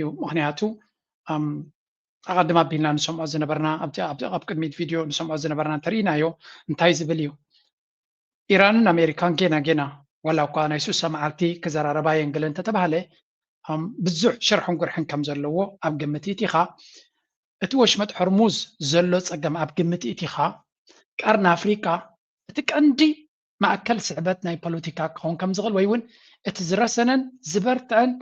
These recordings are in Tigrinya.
እዩ። ምክንያቱ ኣቐድም ኣቢልና ንሰምዖ ዝነበርና ኣብ ቅድሚት ቪድዮ ንሰምዖ ዝነበርና እንተርኢናዮ እንታይ ዝብል እዩ? ኢራንን ኣሜሪካን ጌና ጌና ዋላ እኳ ናይ ሱሳ መዓልቲ ክዘራረባ የን ገለ እንተተባህለ ብዙሕ ሽርሕን ጉርሕን ከም ዘለዎ ኣብ ግምት ይእቲኻ። እቲ ወሽመጥ ሕርሙዝ ዘሎ ፀገም ኣብ ግምት ይእቲኻ። ቀርኒ ኣፍሪቃ እቲ ቀንዲ ማእከል ስዕበት ናይ ፖለቲካ ክኸውን ከም ዝኽእል ወይ እውን እቲ ዝረሰነን ዝበርትዐን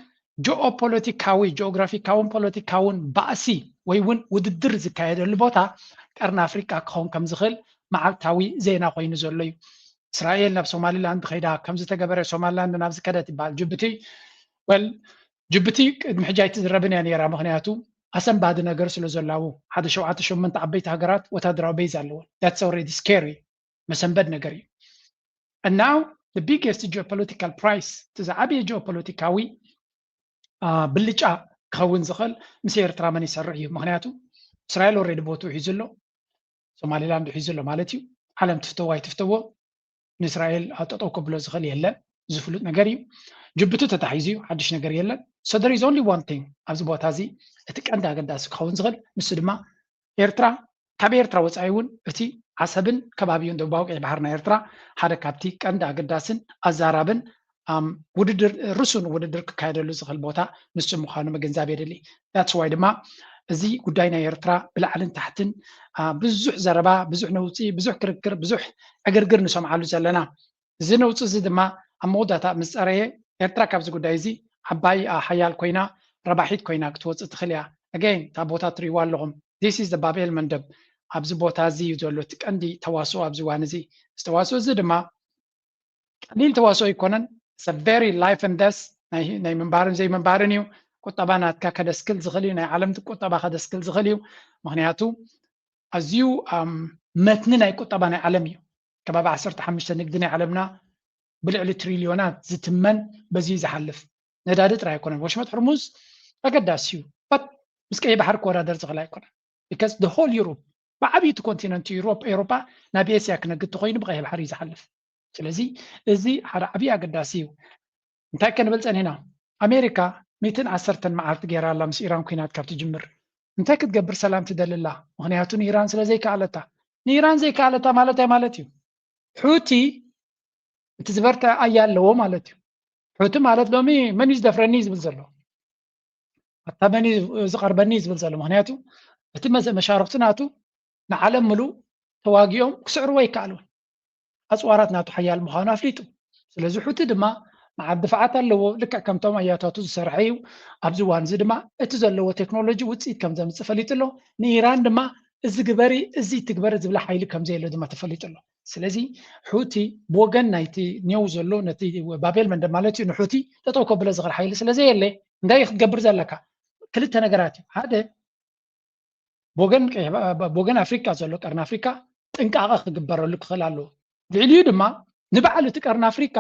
ጂኦፖለቲካዊ ጂኦግራፊካውን ፖለቲካውን ባእሲ ወይ እውን ውድድር ዝካየደሉ ቦታ ቀርኒ ኣፍሪቃ ክኸውን ከም ዝኽእል መዓልታዊ ዜና ኮይኑ ዘሎ እዩ። እስራኤል ናብ ሶማሊላንድ ከይዳ ከም ዝተገበረ ሶማሊላንድ ናብ ዝከደት ይበሃል። ጅቡቲ ወል ጅቡቲ ቅድሚ ሕጂ ኣይትዝረብን እያ ነይራ፣ ምክንያቱ ኣሰንባዲ ነገር ስለ ዘላዉ ሓደ ሸውዓተ ሸመንተ ዓበይቲ ሃገራት ወታደራዊ ቤዝ ኣለዎ። That's already scary። መሰንበድ ነገር እዩ። And now the biggest geopolitical price፣ እቲ ዝዓበየ ጂኦፖለቲካዊ ብልጫ ክኸውን ዝኽእል ምስ ኤርትራ መን ይሰርሕ እዩ። ምክንያቱ እስራኤል already ቦትኡ ሒዙ ኣሎ፣ ሶማሊላንድ ሒዙ ኣሎ ማለት እዩ። ዓለም ትፍተዎ ኣይትፍተዎ ንእስራኤል ኣብ ጠጠው ከብሎ ዝኽእል የለን። ዝፍሉጥ ነገር እዩ። ጅቡቲ ተታሒዙ እዩ፣ ሓድሽ ነገር የለን። So there is only one thing ኣብዚ ቦታ እዚ እቲ ቀንዲ ኣገዳሲ ክኸውን ዝኽእል ንሱ ድማ ኤርትራ ካብ ኤርትራ ወፃኢ እውን እቲ ዓሰብን ከባቢውን ደቡባዊ ቀይ ባሕሪ ናይ ኤርትራ ሓደ ካብቲ ቀንዲ ኣገዳስን ኣዛራብን ውድድር ርሱን ውድድር ክካየደሉ ዝኽእል ቦታ ንሱ ምዃኑ ምግንዛብ የድሊ። That's why ድማ እዚ ጉዳይ ናይ ኤርትራ ብላዕልን ታሕትን ብዙሕ ዘረባ፣ ብዙሕ ነውፂ፣ ብዙሕ ክርክር፣ ብዙሕ ዕግርግር ንሰምዓሉ ዘለና። እዚ ነውፂ እዚ ድማ ኣብ መወዳእታ ምስ ፀረየ ኤርትራ ካብዚ ጉዳይ እዚ ዓባይ ሓያል ኮይና ረባሒት ኮይና ክትወፅእ ትኽእል እያ። Again እታ ቦታ ትሪእዋ ኣለኹም። This is the ባብ ኤል መንደብ። ኣብዚ ቦታ እዚ እዩ ዘሎ እቲ ቀንዲ ተዋስኦ ኣብዚ እዋን እዚ። እዚ ተዋስኦ እዚ ድማ ቀሊል ተዋስኦ ኣይኮነን። It's a very life and death ናይ ምንባርን ዘይምንባርን እዩ። ቁጠባ ናትካ ከደስክል ዝኽእል እዩ። ናይ ዓለም ቁጠባ ከደስክል ዝኽእል እዩ። ምክንያቱ ኣዝዩ መትኒ ናይ ቁጠባ ናይ ዓለም እዩ። ከባቢ ዓሰርተ ሓሙሽተ ንግዲ ናይ ዓለምና ብልዕሊ ትሪልዮናት ዝትመን በዚ ዝሓልፍ ነዳዲ ጥራይ ኣይኮነን። ወሽመጥ ሕርሙዝ ኣገዳሲ እዩ። But ምስ ቀይ ባሕሪ ክወዳደር ዝኽእል ኣይኮነን። Because the whole Europe ብዓብይቲ ኮንቲነንት ኤውሮጳ ናብ ኤስያ ክነግድ ተኮይኑ ብቀይ ባሕሪ እዩ ዝሓልፍ። ስለዚ እዚ ሓደ ዓብዪ ኣገዳሲ እዩ። እንታይ ከንብል ፀኒሕና? ኣሜሪካ ሚእትን ዓሰርተን መዓልቲ ገይራ ኣላ ምስ ኢራን ኩናት ካብ ትጅምር። እንታይ ክትገብር ሰላም ትደሊ ኣላ? ምክንያቱ ንኢራን ስለ ዘይከኣለታ። ንኢራን ዘይከኣለታ ማለት እንታይ ማለት እዩ? ሑቲ እቲ ዝበርትዐ ኣያ ኣለዎ ማለት እዩ። ሑቲ ማለት ሎሚ መን እዩ ዝደፍረኒ ዝብል ዘሎ፣ ኣታ መን እዩ ዝቐርበኒ ዝብል ዘሎ። ምክንያቱ እቲ መሻርክቲ ናቱ ንዓለም ምሉእ ተዋጊኦም ክስዕርዎ ኣይከኣሉን። ኣፅዋራት ናቱ ሓያል ምዃኑ ኣፍሊጡ። ስለዚ ሑቲ ድማ መዓት ድፍዓት ኣለዎ። ልክዕ ከምቶም ኣያታቱ ዝሰርሐ እዩ። ኣብዚ እዋን እዚ ድማ እቲ ዘለዎ ቴክኖሎጂ ውፅኢት ከም ዘምፅእ ፈሊጡ ኣሎ። ንኢራን ድማ እዚ ግበሪ እዚ ትግበሪ ዝብላ ሓይሊ ከም ዘየሎ ድማ ተፈሊጡ ኣሎ። ስለዚ ሑቲ ብወገን ናይቲ ኔው ዘሎ ነቲ ባቤል መንደብ ማለት እዩ ንሑቲ ጠጠው ከብሎ ዝኽእል ሓይሊ ስለ ዘየለ እንታይ ክትገብር ዘለካ? ክልተ ነገራት እዩ። ሓደ ብወገን ኣፍሪቃ ዘሎ ቀርኒ ኣፍሪቃ ጥንቃቐ ክግበረሉ ክኽእል ኣለዎ። ልዕሊኡ ድማ ንባዕሉ እቲ ቀርኒ ኣፍሪቃ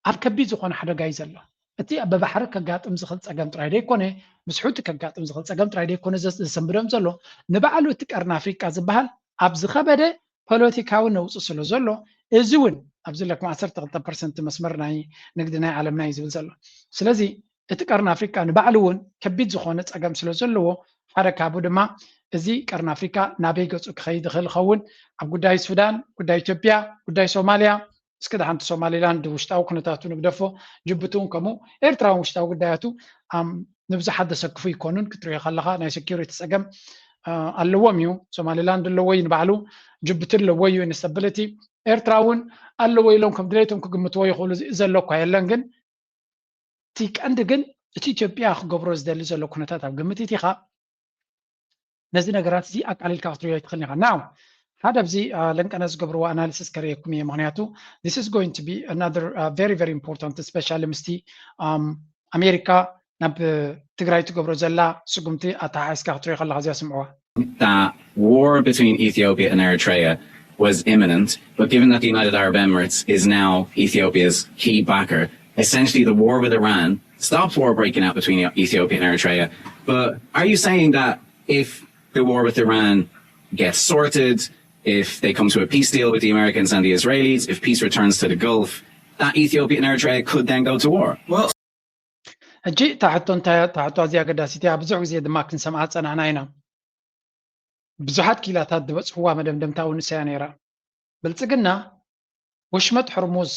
ኣብ ከቢድ ዝኾነ ሓደጋ እዩ ዘሎ። እቲ ብባሕሪ ከጋጥም ዝኽእል ፀገም ጥራይ ዘይኮነ ምስ ሑቲ ከጋጥም ዝኽእል ፀገም ጥራይ ዘይኮነ ዘሰንብዶም ዘሎ ንባዕሉ እቲ ቀርኒ ኣፍሪቃ ዝበሃል ኣብ ዝኸበደ ፖለቲካዊ ነውፂ ስለ ዘሎ እዚ እውን ኣብዚ ለኩም ዓሰርተ ክልተ ፐርሰንት መስመር ናይ ንግዲ ናይ ዓለምና እዩ ዝብል ዘሎ። ስለዚ እቲ ቀርኒ ኣፍሪቃ ንባዕሉ እውን ከቢድ ዝኾነ ፀገም ስለ ዘለዎ ሓደ ካብኡ ድማ እዚ ቀርኒ ኣፍሪቃ ናበይ ገፁ ክኸይድ ይኽእል ይኸውን? ኣብ ጉዳይ ሱዳን፣ ጉዳይ ኢትዮጵያ፣ ጉዳይ ሶማልያ፣ እስኪ ደሓንቲ ሶማሊላንድ ውሽጣዊ ኩነታቱ ንግደፎ፣ ጅቡቲ እውን ከምኡ፣ ኤርትራ እውን ውሽጣዊ ጉዳያቱ ንብዙሓት ዘሰክፉ ይኮኑን። ክትሪኦ ከለካ ናይ ሴኪሪቲ ፀገም ኣለዎም እዩ። ሶማሊላንድ ኣለዎ እዩ ንባዕሉ፣ ጅቡቲ ኣለዎ እዩ ኢንስታቢሊቲ። ኤርትራ እውን ኣለዎ ኢሎም ከም ድሌቶም ክግምትዎ ይኽእሉ። ዘሎ እኳ የለን ግን እቲ ቀንዲ ግን እቲ ኢትዮጵያ ክገብሮ ዝደሊ ዘሎ ኩነታት ኣብ ግምት ኢኻ ነዚ ነገራት እዚ ኣቃሊልካ ክትሪኦ ኣይትኽእልን ኢኻ። ናው ሓደ ኣብዚ ለንቀነ ዝገብርዎ ኣናሊሲስ ከርእየኩም እየ። ምክንያቱ this is going to be another very very important especially ምስቲ ኣሜሪካ ናብ ትግራይ ትገብሮ ዘላ ስጉምቲ ኣተሓሒዝካ ክትሪኦ ከለካ እዚኣ ስምዕዋ። That war between Ethiopia and Eritrea was imminent, but given that the United Arab Emirates is now Ethiopia's key backer, essentially the war with Iran stops war breaking out between Ethiopia and Eritrea. But are you saying that if the war with Iran gets sorted, if they come to a peace deal with the Americans and the Israelis, if peace returns to the Gulf, that Ethiopia and Eritrea could then go to war? Well, ሕጂ እታ ሕቶ እንታይ እያ? እታ ሕቶ ኣዝያ ኣገዳሲት እያ። ብዙሕ ግዜ ድማ ክንሰምዓ ዝጸናሕና ኢና። ብዙሓት ክኢላታት ዝበጽሕዋ መደምደምታ እውን ንሳ እያ ነይራ። ብልጽግና ወሽመጥ ሕርሙዝ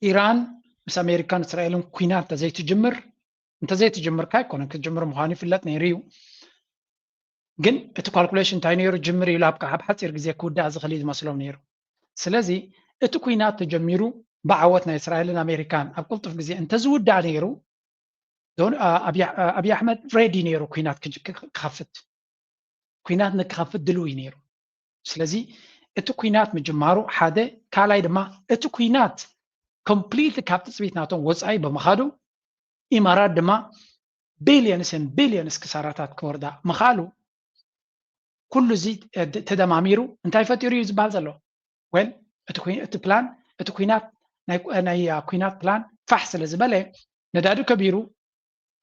ኢራን ምስ ኣሜሪካን እስራኤልን ኲናት እንተዘይትጅምር፣ እንተዘይትጅምር ከ ኣይኮነን፣ ክትጅምር ምዃኑ ይፍለጥ ነይሩ እዩ። ግን እቲ ካልኩሌሽን እንታይ ነይሩ? ጅምር ኢሉ ኣብ ኣብ ሓጺር ግዜ ክውዳእ ዝኽእል እዩ ዝመስሎም ነይሩ። ስለዚ እቲ ኲናት ተጀሚሩ ብዓወት ናይ እስራኤልን ኣሜሪካን ኣብ ቅልጡፍ ግዜ እንተዝውዳእ ነይሩ፣ ዶን- አ- ኣብይ አ- ኣብይ ኣሕመድ ሬዲ ነይሩ ኲናት ክጅ- ክ- ክኸፍት፣ ኲናት ንክኸፍት ድልው እዩ ነይሩ። ስለዚ እቲ ኲናት ምጅማሩ ሓደ፣ ካልኣይ ድማ እቲ ኲናት ኮምፕሊትሊ ካብ ትጽቢት ናቶም ወጻኢ ብምኻዱ፣ ኢማራት ድማ ቢልየንስን ቢልየንስ ክሳራታት ክወርዳ ምኻሉ፣ ኩሉ እዚ እ፣ ድ- ተደማሚሩ እንታይ ፈጢሩ እዩ ዝበሃል ዘሎ? ወል እቲ ኩይ- እቲ ፕላን፣ እቲ ኩናት፣ ናይ ናይ አ፣ ኩናት ፕላን ፋሕ ስለ ዝበለ፣ ነዳዲ ከቢሩ፣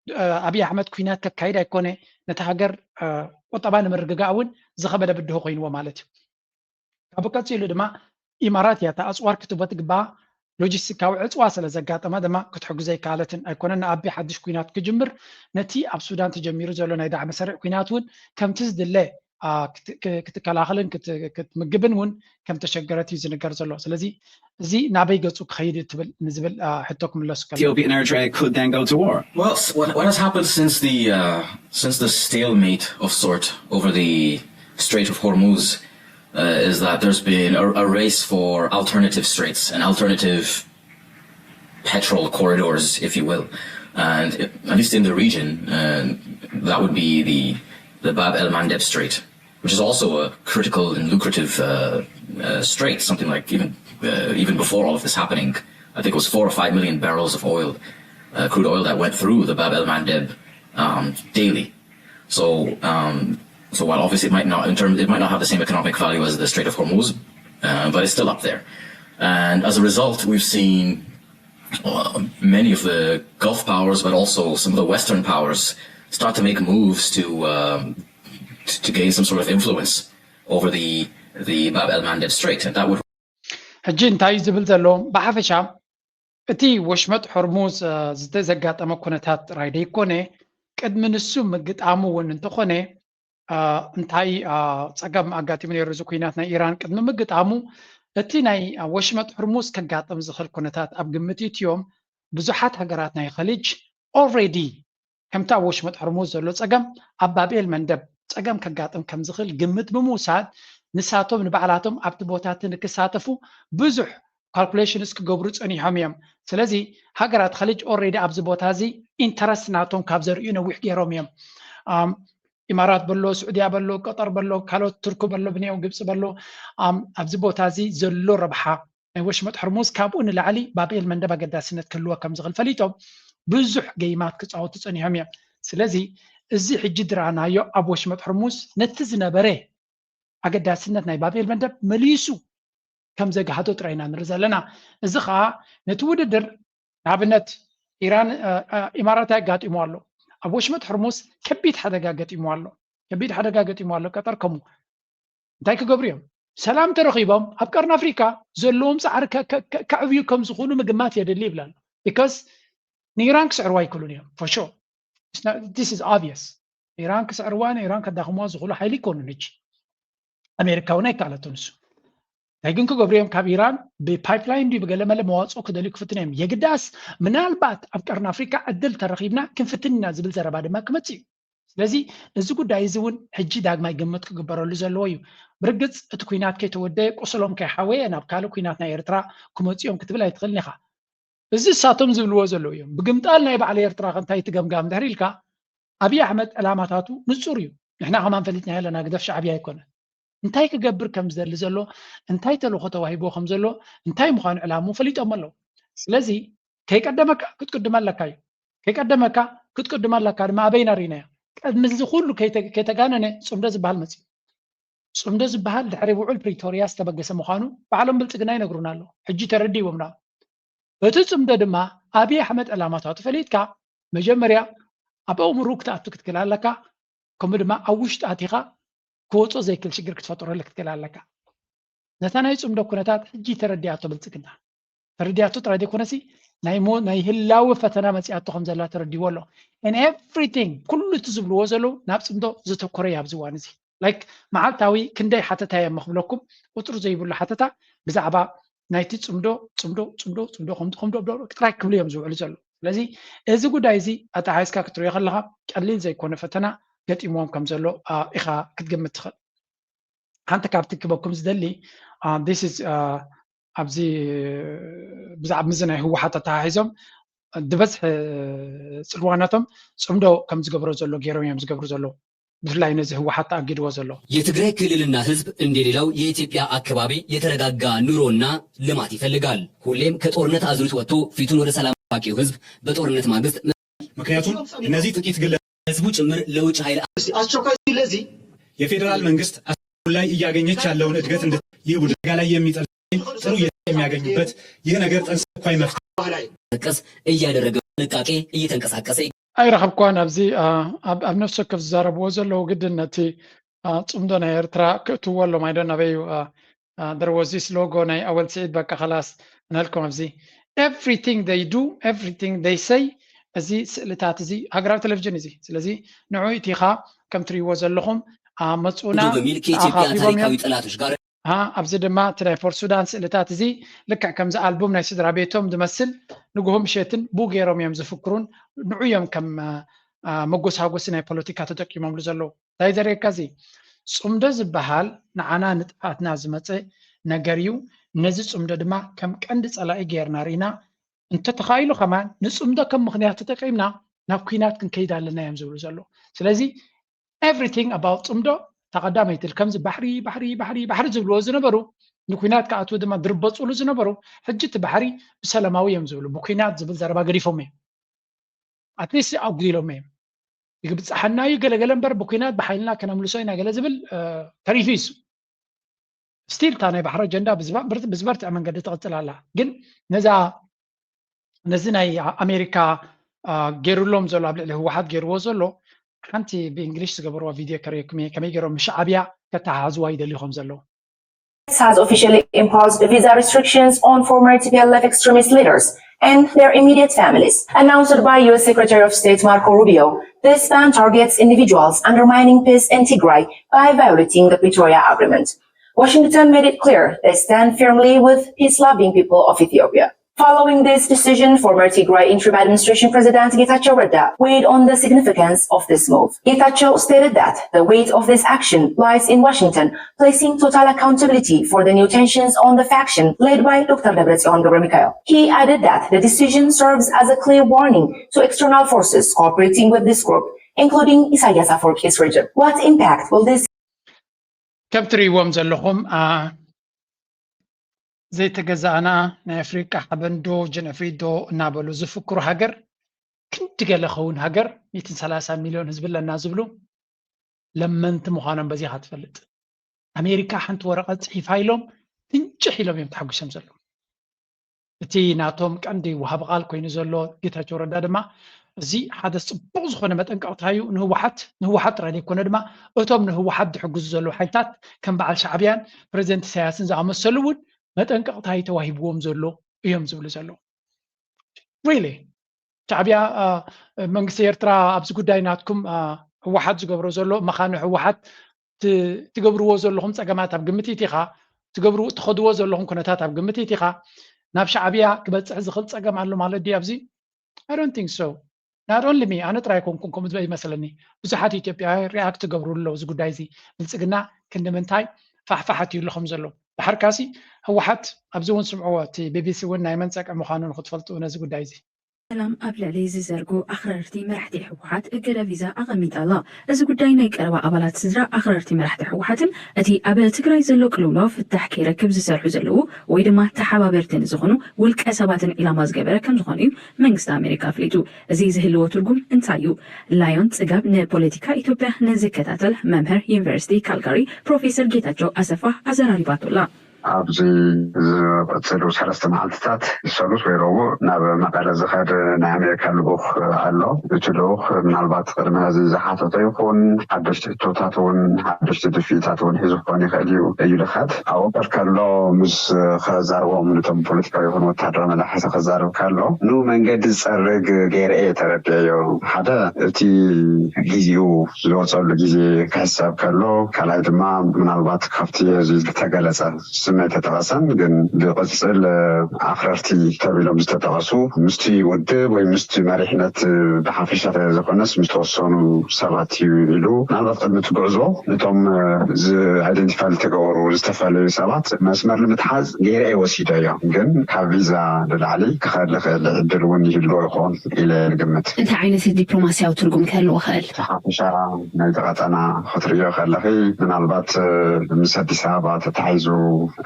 እ፣ ኣብይ ኣሕመድ ኩናት ከካይድ ኣይኮነ፣ ነቲ ሃገር እ፣ ቁጠባ ንምርግጋእ እውን ዝኸበደ ብድሆ ኮይንዎ ማለት እዩ። ካብ ቀፂሉ ድማ ኢማራት እያ እታ ኣፅዋር ክትቦ ትግባኣ። ሎጂስቲካዊ ዕፅዋ ስለ ዘጋጠማ ድማ ክትሕግዞ ኣይከኣለትን። ኣይኮነን ንኣቢ ሓድሽ ኩናት ክጅምር፣ ነቲ ኣብ ሱዳን ተጀሚሩ ዘሎ ናይ ዳዕመ ሰሪዕ ኩናት እውን ከምቲ ዝድለ አ፣ ክት- ክ- ክትከላኸልን ክት- ክትምግብን እውን ከም ተሸገረት እዩ ዝንገር ዘሎ። ስለዚ እዚ ናበይ ገፁ ክኸይድ ትብል ንዝብል አ፣ ሕቶ ክምለሱ ከሎ Ethiopian Eritrea could then go to war. Well, s- what, what has happened since the uh, since the stalemate of sort over the Strait of Hormuz uh, is that there's been a, a race for alternative straits and alternative petrol corridors, if you will, and it- at least in the region, uh, that would be the the Bab el Mandeb Strait, which is also a critical and lucrative uh, uh, strait. Something like even uh, even before all of this happening, I think it was four or five million barrels of oil, uh, crude oil, that went through the Bab el Mandeb um, daily. So, um, so while obviously it might not, in terms, it might not have the same economic value as the Strait of Hormuz, uh, but it's still up there. And as a result, we've seen uh, many of the Gulf powers, but also some of the Western powers, start to make moves to um, to, to gain some sort of influence over the the Bab el Mandeb Strait, and that would ሕጂ እንታይ እዩ ዝብል ዘሎ? ብሓፈሻ እቲ ወሽመጥ ሆርሙዝ እ፣ ዝተ- ዘጋጠመ ኩነታት ጥራይ ደይኮነ፣ ቅድሚ ንሱ ምግጣሙ እውን እንተኾነ እ፣ እንታይ እ፣ ጸገም ኣጋጢሙ ነይሩ? እዚ ኩናት ናይ ኢራን ቅድሚ ምግጣሙ እቲ ናይ እ፣ ወሽመጥ ሆርሙዝ ከጋጥም ዝኽእል ኩነታት ኣብ ግምት እትዮም ብዙሓት ሃገራት ናይ ኸሊጅ ኦልሬዲ ከምቲ ኣብ ወሽመጥ ሆርሙዝ ዘሎ ጸገም ኣብ ባብኤል መንደብ ጸገም ከጋጥም ከም ዝኽእል ግምት ብምውሳድ ንሳቶም ንባዕላቶም ኣብቲ ቦታ እቲ ንክሳተፉ ብዙሕ ካልኩሌሽንስ ክገብሩ ጸኒሖም እዮም። ስለዚ ሃገራት ኸሊጅ ኦልሬዲ ኣብዚ ቦታ እዚ ኢንተረስት ናቶም ካብ ዘርእዩ ነዊሕ ገይሮም እዮም። ኣም፣ ኢማራት በሎ፣ ስዑድያ በሎ፣ ቀጠር በሎ፣ ካልኦት ቱርክ በሎ፣ ብንያው ግብፂ በሎ ኣም፣ ኣብዚ ቦታ እዚ ዘሎ ረብሓ ናይ ወሽመጥ ሕርሙዝ ካብኡ ንላዕሊ ባብኤል መንደብ ኣገዳስነት ክህልዎ ከም ዝኽእል ፈሊጦም ብዙሕ ገይማት ክፃወቱ ፀኒሖም እዮም። ስለዚ እዚ ሕጂ ዝረኣናዮ ኣብ ወሽመጥ ሕርሙዝ ነቲ ዝነበረ ኣገዳስነት ናይ ባብኤል መንደብ መሊሱ ከም ዘግሃዶ ጥራይ ኢና ንርኢ ዘለና። እዚ ከዓ ነቲ ውድድር ንኣብነት ኢራን እ፣ እ፣ ኢማራት ኣጋጢሞ ኣሎ። ኣብ ወሽመጥ ሕርሙዝ ከቢድ ሓደጋ ገጢሞ ኣሎ። ከቢድ ሓደጋ ገጢሞ ኣሎ። ቀጠር ከምኡ እንታይ ክገብሩ እዮም? ሰላም ተረኺቦም ኣብ ቀርኒ ኣፍሪካ ዘለዎም ፃዕሪ ከ- ከ- ከ- ከዕብዩ ከም ዝኽእሉ ምግማት የድሊ ይብል ኣሎ። ቢካዝ ንኢራን ክስዕርዋ ኣይክእሉን እዮም for sure. This is obvious. ኢራን ክስዕርዋ ንኢራን ከዳኽምዋ ዝኽእሉ ሓይሊ ኣይኮኑን። ሕጂ ኣሜሪካ እውን ኣይከኣለቶን እሱ እንታይ ግን ክገብሩ እዮም? ካብ ኢራን ብፓይፕላይን ድዩ ብገለመለ መዋፅኦ ክደልዩ ክፍትኑ እዮም። የግዳስ ምናልባት ኣብ ቀርኒ ኣፍሪካ ዕድል ተረኺብና ክንፍትን ኢና ዝብል ዘረባ ድማ ክመፅእ እዩ። ስለዚ እዚ ጉዳይ እዚ እውን ሕጂ ዳግማይ ግምት ክግበረሉ ዘለዎ እዩ። ብርግፅ እቲ ኩናት ከይተወደየ ቁስሎም ከይሓወየ ናብ ካልእ ኩናት ናይ ኤርትራ ክመፅኡ እዮም ክትብል ኣይትኽእልን ኢኻ። እዚ እሳቶም ዝብልዎ ዘለዉ እዮም። ብግምጣል ናይ ባዕሊ ኤርትራ ከ እንታይ ትገምጋም ድሕሪ ኢልካ ኣብይ ኣሕመድ ዕላማታቱ ንፁር እዩ። ንሕና ከማን ፈሊጥና ኣለና ግደፍ ሻዕብያ ኣይኮነ እንታይ ክገብር ከም ዝደሊ ዘሎ እንታይ ተልእኾ ተዋሂብዎ ከም ዘሎ እንታይ ምዃኑ ዕላምኡ ፈሊጦም ኣለዉ። ስለዚ ከይቀደመካ ክትቅድም ኣለካ እዩ። ከይቀደመካ ክትቅድም ኣለካ ድማ ኣበይና ርኢናዮ። ቅድሚ እዚ ኩሉ ከይተ- ከይተጋነነ ፅምዶ ዝበሃል መፅዩ። ፅምዶ ዝበሃል ድሕሪ ውዕል ፕሪቶርያ ዝተበገሰ ምዃኑ ባዕሎም ብልፅግና ይነግሩና ኣለዉ። ሕጂ ተረዲእዎም ና እቲ ፅምዶ ድማ ኣብይ ኣሕመድ ዕላማታቱ ፈሊጥካ መጀመርያ ኣብ ኣእምሩ ክትኣቱ ክትክእል ኣለካ። ከምኡ ድማ ኣብ ውሽጢ ኣቲኻ ክወፅኦ ዘይክእል ሽግር ክትፈጥረሉ ክትክእል ኣለካ። ነታ ናይ ፅምዶ ኩነታት ሕጂ ተረዲኣቶ ብልፅግና ተረዲኣቶ ጥራይ ዘይኮነሲ ናይ ህላወ ፈተና መፅኣቶ ከም ዘላ ተረዲዎ ኣሎ። And everything ኩሉ እቲ ዝብልዎ ዘለዉ ናብ ፅምዶ ዘተኮረ እዩ ኣብዚ እዋን እዚ። Like መዓልታዊ ክንደይ ሓተታ እዮም ክብለኩም ቁፅሪ ዘይብሉ ሓተታ ብዛዕባ ናይቲ ፅምዶ ፅምዶ ፅምዶ ፅምዶ ከምዚ ከምዶ ጥራይ ክብሉ እዮም ዝውዕሉ ዘለዉ። ስለዚ እዚ ጉዳይ እዚ ኣተሓሒዝካ ክትሪኦ ከለካ ቀሊል ዘይኮነ ፈተና ገጢምዎም ከም ዘሎ ኢካ ክትግምት ትክእል። ሓንቲ ካብቲ ክበኩም ዝደሊ this is ኣብዚ ብዛዕባ ምዚ ናይ ህወሓት ኣተሓሒዞም ዝበዝሕ ፅልዋናቶም ፅምዶ ከም ዝገብሮ ዘሎ ገይሮም እዮም ዝገብሩ ዘለዉ። ብፍላይ ነዚ ህወሓት ተኣጊድዎ ዘሎ የትግራይ ክልልና ህዝብ እንደሌላው የኢትዮጵያ አካባቢ የተረጋጋ ኑሮና ልማት ይፈልጋል። ሁሌም ከጦርነት አዙሪት ወጥቶ ፊቱን ወደ ሰላም ናፋቂው ህዝብ በጦርነት ማግስት ምክንያቱም እነዚህ ጥቂት ግለ ህዝቡ ጭምር ለውጭ ኃይል አስቸኳይ ለዚህ የፌዴራል መንግስት አሁን ላይ እያገኘች ያለውን እድገት እንድ ይህ ቡድን ጋ ላይ የሚጠል ጥሩ የሚያገኙበት ይህ ነገር ጠንስ አስቸኳይ መፍትሄ ቀስ እያደረገ ጥንቃቄ እየተንቀሳቀሰ ኣይረኸብኳን ኣብዚ ኣብ ነፍሲ ወከፍ ዝዛረብዎ ዘለዉ ግድን ነቲ ፅምዶ ናይ ኤርትራ ክእትዎ ኣሎም ኣይደ ናበይ there was this logo ናይ ኣወል ስዒድ በቃ ከላስ ንህልኩም ኣብዚ everything they do everything they say እዚ ስእልታት እዚ ሃገራዊ ቴሌቪዥን እዚ ስለዚ ንዑ ኢቲኻ ከም ትሪእዎ ዘለኹም መፁና በሚል ከኢትዮጵያ ታሪካዊ ጠላቶች ጋር ኣብዚ ድማ እቲ ናይ ፖርት ሱዳን ስእልታት እዚ ልክዕ ከምዚ ኣልቡም ናይ ስድራ ቤቶም ዝመስል ንግሆ ምሸትን ብኡ ገይሮም እዮም ዝፍክሩን ንዑ እዮም ከም መጎሳጎሲ ናይ ፖለቲካ ተጠቂሞምሉ ዘለዉ እንታይ ዘርእየካ እዚ ፅምዶ ዝበሃል ንዓና ንጥፍኣትና ዝመፀ ነገር እዩ ነዚ ፅምዶ ድማ ከም ቀንዲ ፀላኢ ገይርና ርኢና እንተተኻኢሉ ከማን ንፅምዶ ከም ምክንያት ተጠቂምና ናብ ኩናት ክንከይድ ኣለና እዮም ዝብሉ ዘለዉ ስለዚ everything about ፅምዶ ተቐዳመይትል ከምዚ ባሕሪ ባሕሪ ባሕሪ ባሕሪ ዝብልዎ ዝነበሩ ንኩናት ክኣትዉ ድማ ድርበፁሉ ዝነበሩ ሕጂ እቲ ባሕሪ ብሰላማዊ እዮም ዝብሉ ብኩናት ዝብል ዘረባ ገዲፎም እዮም ኣትሊስት ኣጉዲሎም እዮም ይግብፀሓና እዩ ገለገለ እምበር ብኩናት ብሓይልና ከነምልሶ ኢና ገለ ዝብል ተሪፉ እዩ ስቲል እታ ናይ ባሕሪ ኣጀንዳ ብዝበርትዐ መንገዲ ትቕፅል ኣላ ግን ነዛ ነዚ ናይ ኣሜሪካ ገይሩሎም ዘሎ ኣብ ልዕሊ ህወሓት ገይርዎ ዘሎ ሓንቲ ብእንግሊሽ ዝገበርዋ ቪድዮ ከርእየኩም እየ ከመይ ገይሮም ምስ ሻዕብያ ከተሓሓዝዋ ይደልዩ ከም ዘለዉ has officially imposed visa restrictions on former T P L F extremist leaders and their immediate families, announced by U S Secretary of State Marco Rubio. This ban targets individuals undermining peace in Tigray by violating the Pretoria Agreement. Washington made it clear they stand firmly with peace-loving people of Ethiopia. Following this decision, former Tigray Interim Administration President Getachew Reda weighed on the significance of this move. Getachew stated that the weight of this action lies in Washington placing total accountability for the new tensions on the faction led by Doctor Debretsion Gebremikhail. He added that the decision serves as a clear warning to external forces cooperating with this group, including Isaias Afwerki's regime. What impact will this ከም ትርእይዎም ዘለኹም ዘይተገዛእና ናይ ኣፍሪቃ ሓበን ዶ ጀነፍሪ ዶ እናበሉ ዝፍክሩ ሃገር ክንዲ ገለ ኸውን ሃገር ሚትን ሰላሳ ሚልዮን ህዝቢ ኣለና ዝብሉ ለመንቲ ምዃኖም በዚኻ ትፈልጥ ኣሜሪካ ሓንቲ ወረቐት ፅሒፋ ኢሎም ፍንጭሕ ኢሎም እዮም ተሓጒሶም ዘለዉ እቲ ናቶም ቀንዲ ወሃቢ ቃል ኮይኑ ዘሎ ጌታቸው ረዳ ድማ እዚ ሓደ ፅቡቕ ዝኾነ መጠንቀቕታ እዩ ንህወሓት ንህወሓት ጥራይ ዘይኮነ ድማ እቶም ንህወሓት ዝሕግዙ ዘለዉ ሓይልታት ከም በዓል ሻዕብያን ፕሬዚደንት ኢሳያስን ዝኣመሰሉ እውን መጠንቀቕታ እዩ ተዋሂብዎም ዘሎ እዮም ዝብሉ ዘለዉ really ሻዕብያ መንግስቲ ኤርትራ ኣብዚ ጉዳይ ናትኩም ህወሓት ዝገብሮ ዘሎ መኻኒ ህወሓት ትገብርዎ ዘለኹም ፀገማት ኣብ ግምት ኢኻ ትገብሩ ትኸድዎ ዘለኹም ኩነታት ኣብ ግምት ኢኻ ናብ ሻዕብያ ክበፅሕ ዝኽእል ፀገም ኣሎ ማለት ድዩ ኣብዚ I don't think so not only me ኣነ ጥራይ ኣይኮንኩን ከምኡ ዝበል ይመስለኒ ብዙሓት ኢትዮጵያውያን ሪኣክት ትገብሩ ኣለዉ እዚ ጉዳይ እዚ ብልፅግና ክንዲ ምንታይ ፋሕፋሕ ኣትዩ ኣሎ ከም ዘሎ ድሓርካሲ ህወሓት ኣብዚ እውን ስምዕዎ እቲ ቢቢሲ እውን ናይ መን ፀቅዒ ምዃኑ ንክትፈልጡ ነዚ ጉዳይ እዚ ሰላም ኣብ ልዕሊ ዝዘርጉ ኣኽረርቲ መራሕቲ ህወሓት እገዳ ቪዛ ኣቐሚጣ ኣላ። እዚ ጉዳይ ናይ ቀረባ ኣባላት ስድራ ኣኽረርቲ መራሕቲ ህወሓትን እቲ ኣብ ትግራይ ዘሎ ቅልውላው ፍታሕ ከይረክብ ዝሰርሑ ዘለዉ ወይ ድማ ተሓባበርቲ ንዝኾኑ ውልቀ ሰባትን ዒላማ ዝገበረ ከም ዝኾነ እዩ መንግስቲ ኣሜሪካ ኣፍሊጡ። እዚ ዝህልዎ ትርጉም እንታይ እዩ? ላዮን ፅጋብ ንፖለቲካ ኢትዮጵያ ንዝከታተል መምህር ዩኒቨርሲቲ ካልጋሪ ፕሮፌሰር ጌታቸው ኣሰፋ ኣዘራሪባቶ ኣላ። ኣብዚ ዝቐፅሉ ሰለስተ መዓልትታት ሰሉስ ወይ ረቡዕ ናብ መቐለ ዝኸድ ናይ ኣሜሪካ ልኡኽ ኣሎ። እቲ ልኡኽ ምናልባት ቅድሚ ሕዚ ዝሓተቶ ይኹን ሓደሽቲ ሕቶታት እውን ሓደሽቲ ድፍኢታት እውን ሒዙ ክኾን ይኽእል እዩ እዩ ልኸድ ኣብኡ ከሎ ምስ ከዛርቦም ነቶም ፖለቲካዊ ይኹን ወታደራዊ መላሕቲ ከዛርብ ከሎ ንመንገዲ ዝፀርግ ገይረ እየ ተረዲአዮ። ሓደ እቲ ጊዜኡ ዝወፀሉ ጊዜ ክሕሰብ ከሎ ካልኣይ ድማ ምናልባት ካብቲ እዚ ዝተገለፀ ስም ኣይተጠቐሰን ግን ብቕፅል ኣኽረርቲ ተቢሎም ዝተጠቐሱ ምስቲ ውድብ ወይ ምስቲ መሪሕነት ብሓፈሻ ዘይኮነስ ምስ ተወሰኑ ሰባት እዩ ኢሉ ምናልባት ቅድሚ እቲ ጉዕዞ ነቶም ዚ ኣይደንቲፋይ ዝተገበሩ ዝተፈላለዩ ሰባት መስመር ንምትሓዝ ገይረ እየ ወሲደዮ ግን ካብ ቪዛ ንላዕሊ ክኸድ ዝኽእል ዕድል እውን ይህልዎ ይኾን ኢለ እየ ዝግምት። እንታይ ዓይነት ዲፕሎማስያዊ ትርጉም ክህልዎ ይኽእል? እቲ ሓፈሻ ናይቲ ቀጠና ክትርእዮ ከለኺ ምናልባት ምስ ኣዲስ ኣበባ ተታሒዙ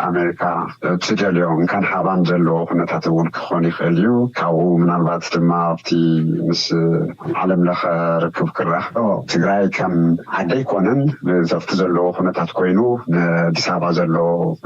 ኣሜሪካ ትደልዮ እንካን ሓባን ዘለዎ ኩነታት እውን ክኾን ይኽእል እዩ። ካብኡ ምናልባት ድማ ኣብቲ ምስ ዓለም ለኸ ርክብ ክራኸቦ ትግራይ ከም ዓዲ ኣይኮነን ኣብቲ ዘለዎ ኩነታት ኮይኑ ንኣዲስ ኣበባ ዘሎ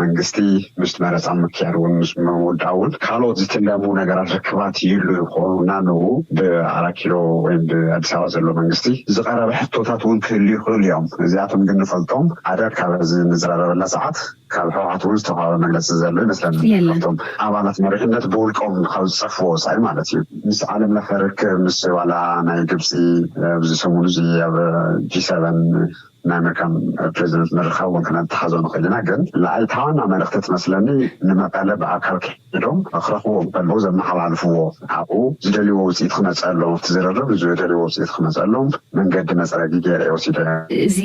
መንግስቲ ምስ መረፃ ምክያድ እውን ምስ ምውዳእ እውን ካልኦት ዝትለሙ ነገራት ርክባት ይህሉ ይኾኑ እና ንኡ ብኣራት ኪሎ ወይም ብኣዲስ ኣበባ ዘሎ መንግስቲ ዝቐረበ ሕቶታት እውን ክህሉ ይኽእሉ እዮም። እዚኣቶም ግን ንፈልጦም ሓደ ካብ እዚ ንዝራረበላ ሰዓት ካብ ህወሓት እውን ዝተዋሃበ መግለፂ ዘሎ ይመስለኒ። ካብቶም ኣባላት መሪሕነት ብውልቆም ካብ ዝፀፍዎ ወፃኢ ማለት እዩ። ምስ ዓለም ለኸ ርክብ ምስ ዋላ ናይ ግብፂ ኣብዚ ሰሙን እዚ ኣብ ጂ ሰቨን ናይ ኣሜሪካን ፕሬዚደንት ምርኻብ እውን ክነተሓዞ ንኽእል ኢና። ግን ንዓይ እታ ዋና መልእኽቲ ትመስለኒ ንመቐለ ብኣካል ከይዶም ክረኽብዎም ከለዉ ዘመሓላልፍዎ ኣብኡ ዝደልይዎ ውፅኢት ክመፀሎም ኣብቲ ዝርርብ ዝደልይዎ ውፅኢት ክመፀሎም መንገዲ መፅረጊ ገይረ እየ ወሲደዮ። እዚ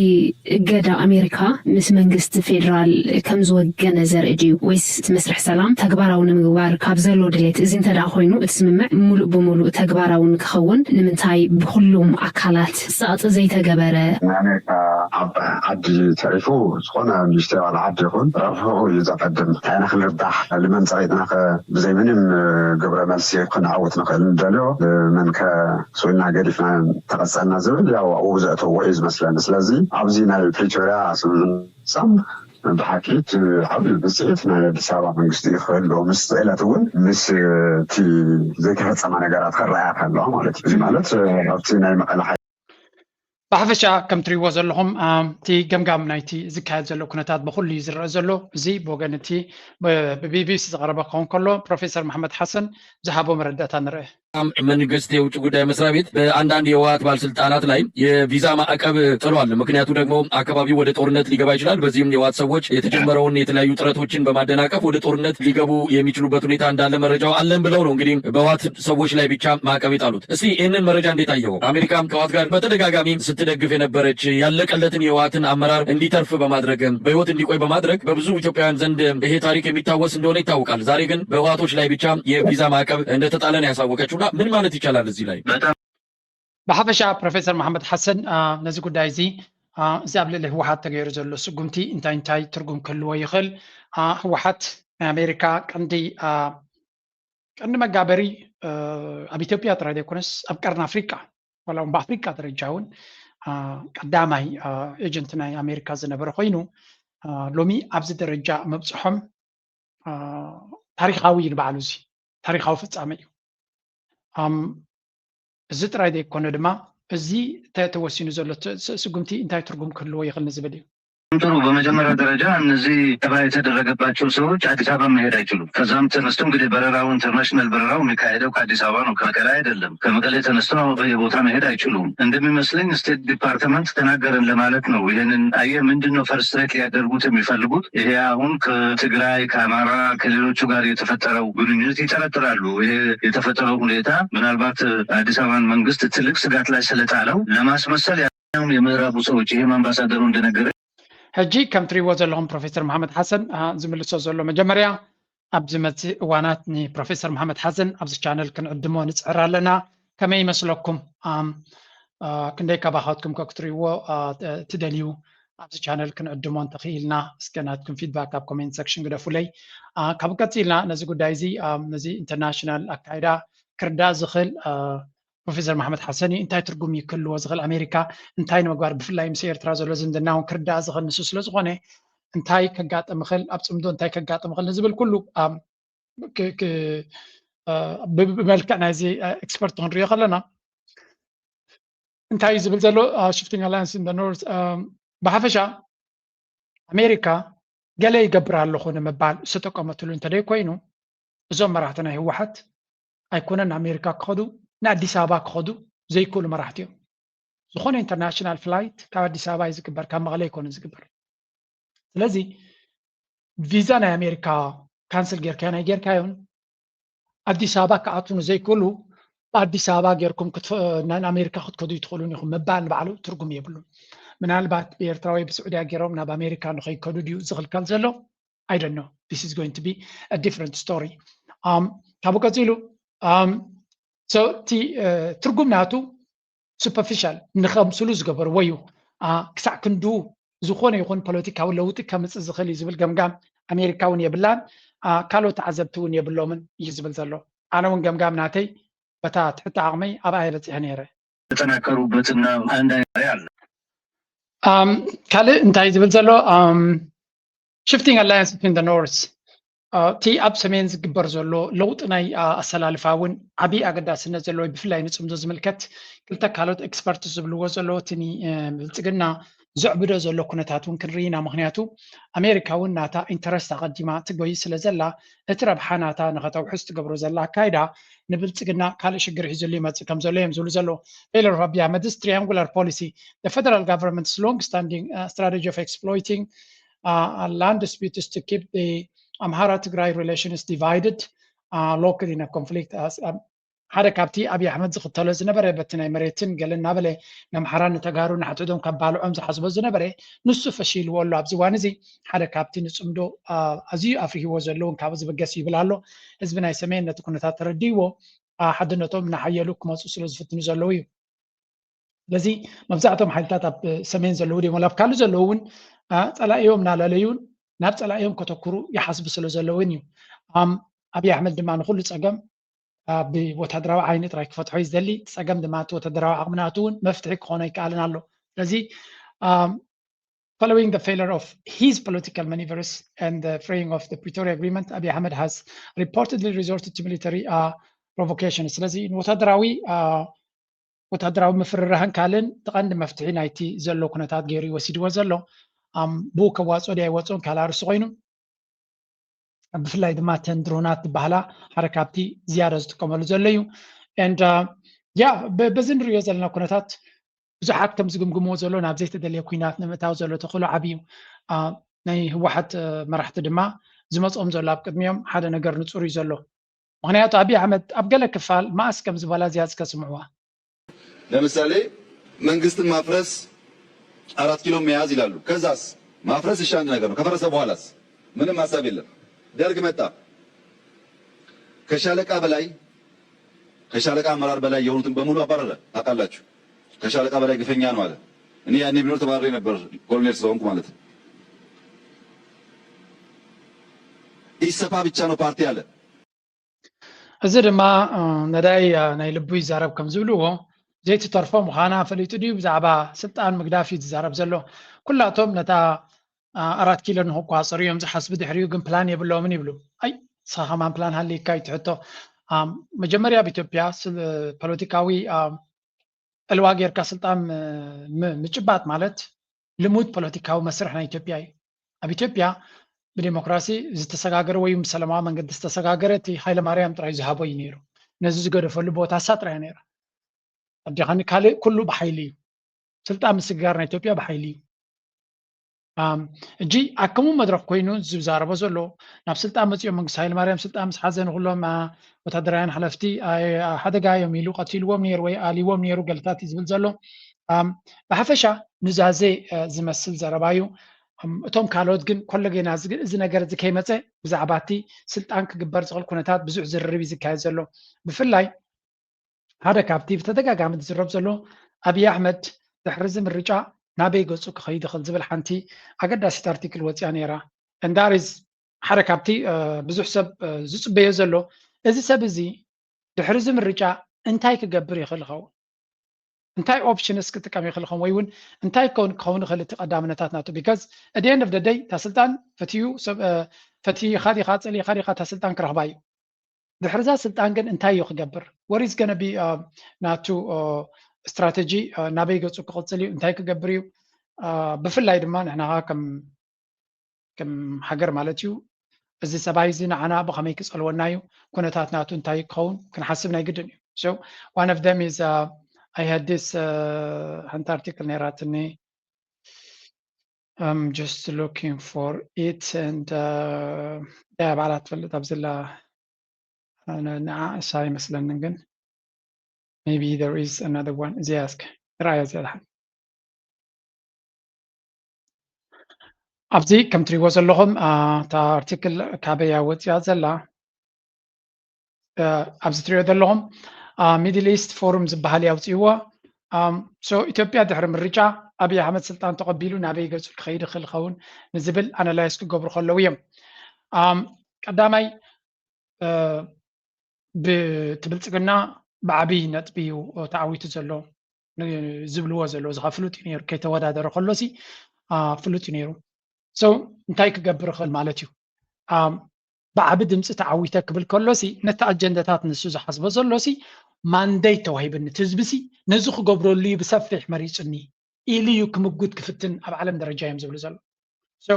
እገዳ ኣሜሪካ ምስ መንግስቲ ፌደራል ከም ዝወገነ ዘርኢ ድዩ ወይስ እቲ መስርሕ ሰላም ተግባራዊ ንምግባር ካብ ዘሎ ድሌት እዚ እንተ ኮይኑ እቲ ስምምዕ ሙሉእ ብሙሉእ ተግባራዊ ንክኸውን ንምንታይ ብኩሉም ኣካላት ፃቕጢ ዘይተገበረ? ናይ ኣሜሪካ ኣብ ዓዲ ተሪፉ ዝኾነ ንእሽተይ ዋላ ዓዲ ይኹን ረብሕኡ እዩ ዘቐድም። እንታይ ኢና ክንርዳሕ ንመን ፀቒጥና ከ ብዘይ ምንም ግብረ መልሲ ክንዓውት ንኽእል ንደልዮ መን ከ ስኢልና ገዲፍና ተቐፀልና ዝብል ያው ኣብኡ ዘእተዎ እዩ ዝመስለኒ። ስለዚ ኣብዚ ናይ ፕሪቶርያ ስምምዕ ምፍፃም ብሓቂ እቲ ዓብዪ ብፅሒት ናይ ኣዲስ ኣበባ መንግስቲ እዩ ክህልዎ ምስ ስእለት እውን ምስ እቲ ዘይተፈፀማ ነገራት ክረኣያ ከለዋ ማለት እዩ። እዚ ማለት ኣብቲ ናይ መቐለ ሓይሊ ብሓፈሻ ከም ትሪእዎ ዘለኹም እቲ ገምጋም ናይቲ ዝካየድ ዘሎ ኩነታት ብኩሉ እዩ ዝረአ ዘሎ። እዚ ብወገን እቲ ብቢቢሲ ዝቐረበ ክኸውን ከሎ ፕሮፌሰር መሓመድ ሓሰን ዝሃቦ መረዳእታ ንርአ። መንግስት የውጭ ጉዳይ መስሪያ ቤት በአንዳንድ የህወሓት ባለስልጣናት ላይ የቪዛ ማዕቀብ ጥሏል። ምክንያቱ ደግሞ አካባቢው ወደ ጦርነት ሊገባ ይችላል። በዚህም የህወሓት ሰዎች የተጀመረውን የተለያዩ ጥረቶችን በማደናቀፍ ወደ ጦርነት ሊገቡ የሚችሉበት ሁኔታ እንዳለ መረጃው አለን ብለው ነው እንግዲህ በህወሓት ሰዎች ላይ ብቻ ማዕቀብ የጣሉት። እስቲ ይህንን መረጃ እንዴት አየኸው? አሜሪካ ከህወሓት ጋር በተደጋጋሚ ስትደግፍ የነበረች ያለቀለትን የህወሓትን አመራር እንዲተርፍ በማድረግ በህይወት እንዲቆይ በማድረግ በብዙ ኢትዮጵያውያን ዘንድ ይሄ ታሪክ የሚታወስ እንደሆነ ይታወቃል። ዛሬ ግን በህወሓቶች ላይ ብቻ የቪዛ ማዕቀብ እንደተጣለ ነው ያሳወቀችው እና ምን ማለት ይቻላል እዚህ ላይ? ብሓፈሻ ፕሮፌሰር መሓመድ ሓሰን ነዚ ጉዳይ እዚ እዚ ኣብ ልዕሊ ህወሓት ተገይሩ ዘሎ ስጉምቲ እንታይ እንታይ ትርጉም ክህልዎ ይኽእል? ህወሓት ናይ ኣሜሪካ ቀንዲ ቀንዲ መጋበሪ ኣብ ኢትዮጵያ ጥራይ ዘይኮነስ ኣብ ቀርኒ ኣፍሪቃ ዋላ እውን ብኣፍሪቃ ደረጃ እውን ቀዳማይ ኤጀንት ናይ ኣሜሪካ ዝነበረ ኮይኑ ሎሚ ኣብዚ ደረጃ መብፅሖም ታሪካዊ እዩ ንባዕሉ እዚ ታሪካዊ ፍፃመ እዩ። እዚ ጥራይ ዘይኮነ ድማ እዚ ተወሲኑ ዘሎ ስጉምቲ እንታይ ትርጉም ክህልዎ ይኽእል ንዝብል እዩ። ጥሩ። በመጀመሪያ ደረጃ እነዚህ ደባ የተደረገባቸው ሰዎች አዲስ አበባ መሄድ አይችሉም። ከዛም ተነስቶ እንግዲህ በረራው ኢንተርናሽናል በረራው የሚካሄደው ከአዲስ አበባ ነው፣ ከመቀሌ አይደለም። ከመቀሌ ተነስቶ በየቦታ መሄድ አይችሉም። እንደሚመስለኝ ስቴት ዲፓርትመንት ተናገረን ለማለት ነው። ይህንን አየህ ምንድን ነው ፈርስት ትሬት ሊያደርጉት የሚፈልጉት? ይሄ አሁን ከትግራይ ከአማራ ከሌሎቹ ጋር የተፈጠረው ግንኙነት ይጠረጥራሉ። ይሄ የተፈጠረው ሁኔታ ምናልባት አዲስ አበባን መንግስት ትልቅ ስጋት ላይ ስለጣለው ለማስመሰል የምዕራቡ ሰዎች ይህም አምባሳደሩ እንደነገረ ሕጂ ከም ትሪእዎ ዘለኹም ፕሮፌሰር መሓመድ ሓሰን ዝምልሶ ዘሎ መጀመርያ ኣብ ዝመፅእ እዋናት ንፕሮፌሰር መሓመድ ሓሰን ኣብዚ ቻነል ክንዕድሞ ንፅዕር ኣለና። ከመይ ይመስለኩም? ክንደይ ካባኻትኩም ከ ክትሪእዎ ትደልዩ? ኣብዚ ቻነል ክንዕድሞ እንተኽኢልና እስከ ናትኩም ፊድባክ ኣብ ኮሜንት ሰክሽን ግደፉለይ። ካብ ቀፂልና ነዚ ጉዳይ እዚ ነዚ ኢንተርናሽናል ኣካይዳ ክርዳእ ዝኽእል ፕሮፌሰር መሓመድ ሓሰን እዩ። እንታይ ትርጉም እዩ ክህልዎ ዝኽእል? ኣሜሪካ እንታይ ንምግባር ብፍላይ ምስ ኤርትራ ዘሎ ዝምድና እውን ክርዳእ ዝኽእል ንሱ ስለ ዝኾነ እንታይ ከጋጥም ይኽእል፣ ኣብ ፅምዶ እንታይ ከጋጥም ይኽእል ንዝብል ኩሉ ብመልክዕ ናይዚ ኤክስፐርት ክንሪኦ ከለና እንታይ እዩ ዝብል ዘሎ? Shifting Alliance in the North ብሓፈሻ ኣሜሪካ ገለ ይገብር ኣለኹ ንምባል ዝተጠቀመትሉ እንተደይ ኮይኑ እዞም መራሕቲ ናይ ህወሓት ኣይኮነን ኣሜሪካ ክኸዱ ንኣዲስ ኣበባ ክኸዱ ዘይክእሉ መራሕቲ እዮም። ዝኾነ ኢንተርናሽናል ፍላይት ካብ ኣዲስ ኣበባ እዩ ዝግበር፣ ካብ መቐለ ኣይኮነን ዝግበር። ስለዚ ቪዛ ናይ ኣሜሪካ ካንስል ጌርካዮ ናይ ጌርካዮን ኣዲስ ኣበባ ክኣትዉ ንዘይክእሉ ብኣዲስ ኣበባ ጌርኩም ንኣሜሪካ ክትከዱ ይትኽእሉን ኢኹም ምባል ንባዕሉ ትርጉም የብሉን። ምናልባት ብኤርትራ ወይ ብስዑድያ ገይሮም ናብ ኣሜሪካ ንኸይከዱ ድዩ ዝኽልከል ዘሎ? I don't know. This is going to be a different story. ካብኡ ቀፂሉ እቲ ትርጉም ናቱ ሱፐርፊሻል ንኸምስሉ ዝገበርዎ እዩ። ክሳዕ ክንድኡ ዝኾነ ይኹን ፖለቲካዊ ለውጢ ከምፅእ ዝኽእል እዩ ዝብል ገምጋም ኣሜሪካ እውን የብላን፣ ካልኦት ተዓዘብቲ እውን የብሎምን እዩ ዝብል ዘሎ። ኣነ እውን ገምጋም ናተይ በታ ትሕቲ ዓቕመይ ኣብኣ እየ በፂሐ ነይረ። ተጠናከሩበትና አንድ አይነት አለ። ካልእ እንታይ ዝብል ዘሎ Shifting Alliance between the North እቲ ኣብ ሰሜን ዝግበር ዘሎ ለውጢ ናይ ኣሰላልፋ እውን ዓብዪ ኣገዳስነት ዘለዎ ብፍላይ ንፅምዶ ዝምልከት ክልተ ካልኦት ኤክስፐርት ዝብልዎ ዘሎ እቲ ብልፅግና ዘዕብዶ ዘሎ ኩነታት እውን ክንርኢ ኢና። ምክንያቱ ኣሜሪካ እውን ናታ ኢንተረስት ኣቐዲማ ትጎይ ስለ ዘላ እቲ ረብሓ ናታ ንኸተውሕስ ትገብሮ ዘላ ኣካይዳ ንብልፅግና ካልእ ሽግር ሒዙሉ ይመፅእ ከም ዘሎ እዮም ዝብሉ ዘለዉ። Failure of Abiy Ahmed's triangular policy, the federal government's long-standing strategy of exploiting land disputes to keep the Amhara Tigray relations divided, locked in a conflict. ሓደ ካብቲ ኣብይ ኣሕመድ ዝኽተሎ ዝነበረ በቲ ናይ መሬትን ገለ እናበለ ንኣምሓራን ንተጋሩ ንሓድሕዶም ከባልዖም ዝሓስቦ ዝነበረ ንሱ ፈሺልዎ ኣሎ። ኣብዚ እዋን እዚ ሓደ ካብቲ ንፅምዶ ኣዝዩ ኣፍሪህዎ ዘለውን ካብኡ ዝበገስ ይብል ኣሎ። ህዝቢ ናይ ሰሜን ነቲ ኩነታት ተረዲእዎ ሓድነቶም እናሓየሉ ክመፁ ስለ ዝፍትኑ ዘለዉ እዩ። ስለዚ መብዛሕቶም ሓይልታት ኣብ ሰሜን ዘለዉ ድዮም ኣብ ካልእ ዘለዉ እውን ፀላኢዮም እናለለዩን ናብ ፀላኢዮም ከተኩሩ ይሓስቡ ስለ ዘለውን እዩ። ኣብይ ኣሕመድ ድማ ንኩሉ ፀገም ብወታደራዊ ዓይኒ ጥራይ ክፈትሖ እዩ ዝደሊ። ፀገም ድማ እቲ ወታደራዊ ዓቕሚ ናቱ እውን መፍትሒ ክኾኖ ኣይከኣልን ኣሎ። ስለዚ following the failure of his political maneuvers and the fraying of the Pretoria Agreement, Abiy Ahmed has reportedly resorted to military provocation. ስለዚ ንወታደራዊ ወታደራዊ ምፍርራህን ካልእን እቲ ቀንዲ መፍትሒ ናይቲ ዘሎ ኩነታት ገይሩ ይወሲድዎ ዘሎ። ብኡ ከዋፅኦ ድያ ይወፅኦን ካልእ ኣርእስቲ ኮይኑ ብፍላይ ድማ እተን ድሮናት ዝበሃላ ሓደ ካብቲ ዝያዳ ዝጥቀመሉ ዘሎ እዩ። ያ በዚ ንሪኦ ዘለና ኩነታት ብዙሓት ከም ዝግምግምዎ ዘሎ ናብ ዘይተደለየ ኩናት ንምእታው ዘሎ ተኽእሎ ዓብዪ እዩ። ናይ ህወሓት መራሕቲ ድማ ዝመፅኦም ዘሎ ኣብ ቅድሚኦም ሓደ ነገር ንፁር እዩ ዘሎ። ምክንያቱ ኣብይ ኣሕመድ ኣብ ገለ ክፋል መኣስ ከም ዝበላ ዝያዝ ከስምዕዋ ለምሳሌ መንግስትን ማፍረስ አራት ኪሎ መያዝ ይላሉ። ከዛስ ማፍረስ እሺ አንድ ነገር ነው። ከፈረሰ በኋላስ ምንም ሀሳብ የለም። ደርግ መጣ። ከሻለቃ በላይ ከሻለቃ አመራር በላይ የሆኑትን በሙሉ አባረረ። ታውቃላችሁ፣ ከሻለቃ በላይ ግፈኛ ነው አለ። እኔ ያኔ ቢኖር ተባረሬ ነበር፣ ኮሎኔል ስለሆንኩ ማለት ነው። ኢሰፓ ብቻ ነው ፓርቲ አለ። እዚ ድማ ነዳይ ናይ ልቡ ይዛረብ ከም ዝብልዎ ዘይትተርፎ ምዃና ፈሊጡ ድዩ ብዛዕባ ስልጣን ምግዳፍ እዩ ዝዛረብ ዘሎ? ኩላቶም ነታ ኣራት ኪሎ ንክቋፀሩ እዮም ዝሓስቡ፣ ድሕሪኡ ግን ፕላን የብሎምን ይብሉ። ኣይ ንስኻ ከማን ፕላን ሃልይካ እዩ ትሕቶ። መጀመርያ ኣብ ኢትዮጵያ ፖለቲካዊ ዕልዋ ጌርካ ስልጣን ምጭባጥ ማለት ልሙድ ፖለቲካዊ መስርሕ ናይ ኢትዮጵያ እዩ። ኣብ ኢትዮጵያ ብዴሞክራሲ ዝተሰጋገረ ወይ ብሰላማዊ መንገዲ ዝተሰጋገረ እቲ ሃይለማርያም ጥራይ ዝሃቦ እዩ ነይሩ። ነዚ ዝገደፈሉ ቦታ እሳ ጥራይ ነይራ። ኣዴኻኒ ካልእ ኩሉ ብሓይሊ እዩ። ስልጣን ምስግጋር ናይ ኢትዮጵያ ብሓይሊ እዩ። እጂ ኣብ ከምኡ መድረኽ ኮይኑ ዝዛረቦ ዘሎ ናብ ስልጣን መፂኦም መንግስቲ ሃይለማርያም ስልጣን ምስ ሓዘ ንኩሎም ወታደራውያን ሓለፍቲ ሓደጋ እዮም ኢሉ ቀቲልዎም ነይሩ ወይ ኣልዎም ነይሩ ገልታት እዩ ዝብል ዘሎ። ብሓፈሻ ኑዛዜ ዝመስል ዘረባ እዩ። እቶም ካልኦት ግን ኮለጌና እዚ ነገር እዚ ከይመፀ ብዛዕባ እቲ ስልጣን ክግበር ዝኽእል ኩነታት ብዙሕ ዝርርብ እዩ ዝካየድ ዘሎ። ብፍላይ ሓደ ካብቲ ብተደጋጋሚ ዝዝረብ ዘሎ ኣብይ ኣሕመድ ድሕሪ እዚ ምርጫ ናበይ ገፁ ክኸይድ ይኽእል ዝብል ሓንቲ ኣገዳሲት ኣርቲክል ወፂኣ ነይራ። እንዳሪዝ ሓደ ካብቲ ብዙሕ ሰብ ዝፅበዮ ዘሎ እዚ ሰብ እዚ ድሕሪ እዚ ምርጫ እንታይ ክገብር ይኽእል ይኸውን? እንታይ options ክጥቀም ይኽእል ይኸውን ወይ እውን እንታይ ክኸውን ክኸውን ይኽእል እቲ ቀዳምነታት ናቱ? Because at the end of the day እታ ስልጣን ፈትዩ ሰብ ፈትኻ ዲኻ ጸሊኻ ዲኻ እታ ስልጣን ክረኽባ እዩ። ድሕርዛ ስልጣን ግን እንታይ እዩ ክገብር? What is gonna be ናቱ ስትራተጂ? ናበይ ገጹ ክቕጽል እዩ? እንታይ ክገብር እዩ? ብፍላይ ድማ ንሕና ከም ከም ሃገር ማለት እዩ፣ እዚ ሰብኣይ እዚ ንዓና ብኸመይ ክጸልወና እዩ? ኩነታት ናቱ እንታይ ክኸውን ክንሓስብ ናይ ግድን እዩ። So one of them is I had this ሓንቲ ኣርቲክል ነይራትኒ I'm just looking for it and ባዕላ ትፈልጥ ኣብዘላ ንዓ እሳ ይመስለንን ግን maybe there is another one እዚኣ እስከ ርኣያ እዚኣ ድሓን ኣብዚ ከም ትሪእዎ ዘለኹም እታ ኣርቲክል ካበያ ወፂኣ ዘላ ኣብዚ ትሪኦ ዘለኹም ሚድል ኢስት ፎሩም ዝበሃል ኣውፅእዎ። ኢትዮጵያ ድሕሪ ምርጫ ኣብይ ኣሕመድ ስልጣን ተቐቢሉ ናበይ ገፁ ክኸይድ ይኽእል ይኸውን ንዝብል ኣናላይዝ ክገብሩ ከለዉ እዮም። ቀዳማይ ብትብልፅግና ብዓብይ ነጥቢ እዩ ተዓዊቱ ዘሎ ዝብልዎ ዘለዉ እዚ ፍሉጥ እዩ ነይሩ። ከይተወዳደረ ከሎሲ ፍሉጥ እዩ ነይሩ። So እንታይ ክገብር ይኽእል ማለት እዩ? ብዓቢ ድምፂ ተዓዊተ ክብል ከሎሲ ነቲ ኣጀንዳታት ንሱ ዝሓስቦ ዘሎሲ ማንደይት ተዋሂብኒ እቲ ህዝቢሲ ነዚ ክገብረሉ እዩ ብሰፊሕ መሪፅኒ ኢሉ እዩ ክምጉት ክፍትን ኣብ ዓለም ደረጃ እዮም ዝብሉ ዘሎ። So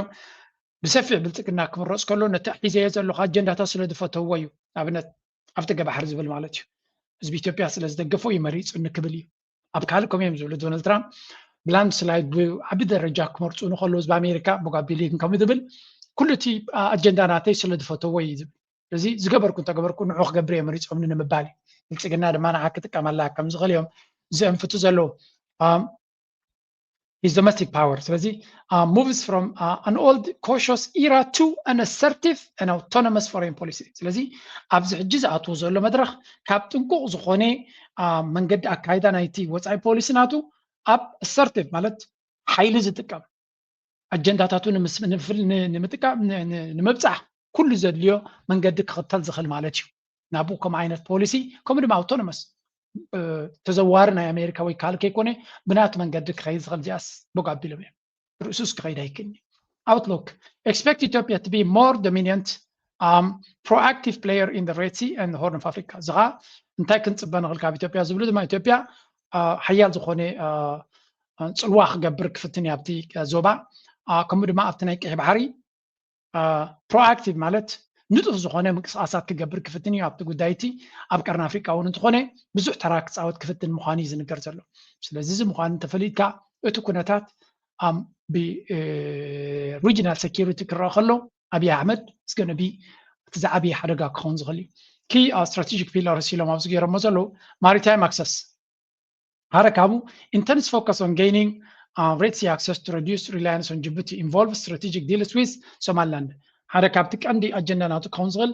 ብሰፊሕ ብልፅግና ክምረፅ ከሎ ነቲ ሒዘዮ ዘለኹ ኣጀንዳታት ስለ ዝፈተውዎ እዩ። ኣብነት ኣፍደገ ባሕሪ ዝብል ማለት እዩ። ህዝቢ ኢትዮጵያ ስለ ዝደገፎ እዩ መሪፁኒ ክብል እዩ። ኣብ ካልእ ከምኡ እዮም ዝብሉ ዶናልድ ትራምፕ ብላንድ ስላይድ ብዓቢ ደረጃ ክመርፁ ንከለዉ ህዝቢ ኣሜሪካ ቦጋቢሊን ከምኡ ዝብል ኩሉ እቲ ኣጀንዳ ናተይ ስለ ዝፈተዎ እዩ ዝብል። እዚ ዝገበርኩ እንተገበርኩ ንዑ ክገብር እየ መሪፆምኒ ንምባል እዩ። ብልፅግና ድማ ንዓ ክጥቀመላ ከም ዝኽእል እዮም ዘእንፍቱ ዘለዉ። His domestic power ስለዚ moves from an old cautious era to an assertive and autonomous foreign policy። ስለዚ ኣብዚ ሕጂ ዝኣትዎ ዘሎ መድረኽ ካብ ጥንቁቕ ዝኾነ መንገዲ ኣካይዳ ናይቲ ወፃኢ ፖሊሲ ናቱ ኣብ ኣሰርቲቭ ማለት ሓይሊ ዝጥቀም ኣጀንዳታቱ ንምጥቃም ንምብፃሕ ኩሉ ዘድልዮ መንገዲ ክኽተል ዝኽእል ማለት እዩ። ናብኡ ከምኡ ዓይነት ፖሊሲ ከምኡ ድማ ኣውቶኖመስ ተዘዋሪ ናይ ኣሜሪካ ወይ ካልእ ከይኮነ ብናቱ መንገዲ ክኸይድ ዝኽእል እዚኣስ ቦግ ኣቢሎም እዮም። ርእሱስ ክኸይድ ኣይክእልኒ። Outlook expect Ethiopia to be more dominant um, proactive player in the Red Sea and the Horn of Africa። እዚ ኸዓ እንታይ ክንፅበ ንኽእል ካብ ኢትዮጵያ ዝብሉ ድማ ኢትዮጵያ ሓያል ዝኾነ ፅልዋ ክገብር ክፍትን እዩ ኣብቲ ዞባ ከምኡ ድማ ኣብቲ ናይ ቀይሕ ባሕሪ ፕሮኣክቲቭ ማለት ንጡፍ ዝኾነ ምንቅስቃሳት ክገብር ክፍትን እዩ ኣብቲ ጉዳይ እቲ ኣብ ቀርኒ ኣፍሪቃ እውን እንተኾነ ብዙሕ ተራ ክፃወት ክፍትን ምዃኑ እዩ ዝንገር ዘሎ። ስለዚ እዚ ምዃኑ እንተፈሊጥካ እቲ ኩነታት ብሪጅናል ሴኪሪቲ ክረአ ከሎ ኣብይ ኣሕመድ ዝገነቢ እቲ ዝዓበየ ሓደጋ ክኸውን ዝኽእል እዩ። ኪ ስትራቴጂክ ፒላርስ ኢሎም ኣብዚ ገይሮሞ ዘለዉ ማሪታይም ኣክሰስ ሓደ ካብኡ intense focus on gaining Red Sea access to reduce reliance on Djibouti involves strategic deals with Somaliland ሓደ ካብቲ ቀንዲ ኣጀንዳ ናቱ ክኸውን ዝኽእል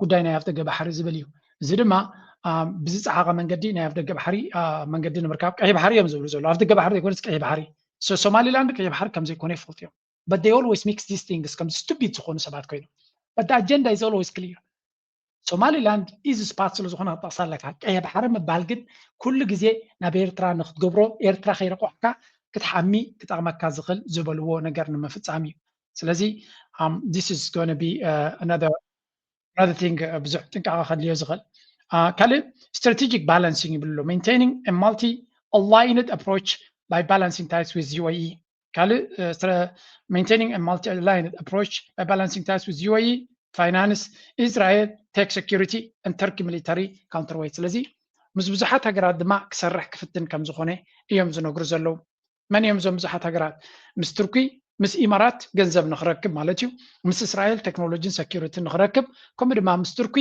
ጉዳይ ናይ ኣፍደገ ባሕሪ ዝብል እዩ። እዚ ድማ ብዝፀሓቐ መንገዲ ናይ ኣፍደገ ባሕሪ መንገዲ ንምርካብ ቀይሕ ባሕሪ እዮም ዝብሉ ዘለዉ። ኣፍደገ ባሕሪ ዘይኮነስ ቀይሕ ባሕሪ። ሶማሊላንድ ቀይሕ ባሕሪ ከም ዘይኮነ ይፈልጡ እዮም። But they always mix these things ከም ስቱፒድ ዝኾኑ ሰባት ኮይኖም። But the agenda is always clear. ሶማሊላንድ ኢዚ ስፓት ስለ ዝኾነ ክጠቕሳ ኣለካ። ቀይሕ ባሕሪ ምባል ግን ኩሉ ግዜ ናብ ኤርትራ ንክትገብሮ ኤርትራ ከይረቆሕካ ክትሓሚ ክጠቕመካ ዝኽእል ዝበልዎ ነገር ንምፍፃም እዩ። ስለዚ this is gonna be another thing ብዙሕ ጥንቃቐ ከድልዮ ዝኽእል ካልእ strategic balancing ይብሉ maintaining a multi aligned approach by balancing ties with UAE ካልእ maintaining a multi aligned approach by balancing ties with UAE finance Israel tech security and Turkey military counterweight ስለዚ ምስ ብዙሓት ሃገራት ድማ ክሰርሕ ክፍትን ከም ዝኾነ እዮም ዝነግሩ ዘለዉ። መን እዮም እዞም ብዙሓት ሃገራት? ምስ ቱርኪ ምስ ኢማራት ገንዘብ ንክረክብ ማለት እዩ። ምስ እስራኤል ቴክኖሎጂን ሰኪሪቲ ንክረክብ ከምኡ ድማ ምስ ቱርኪ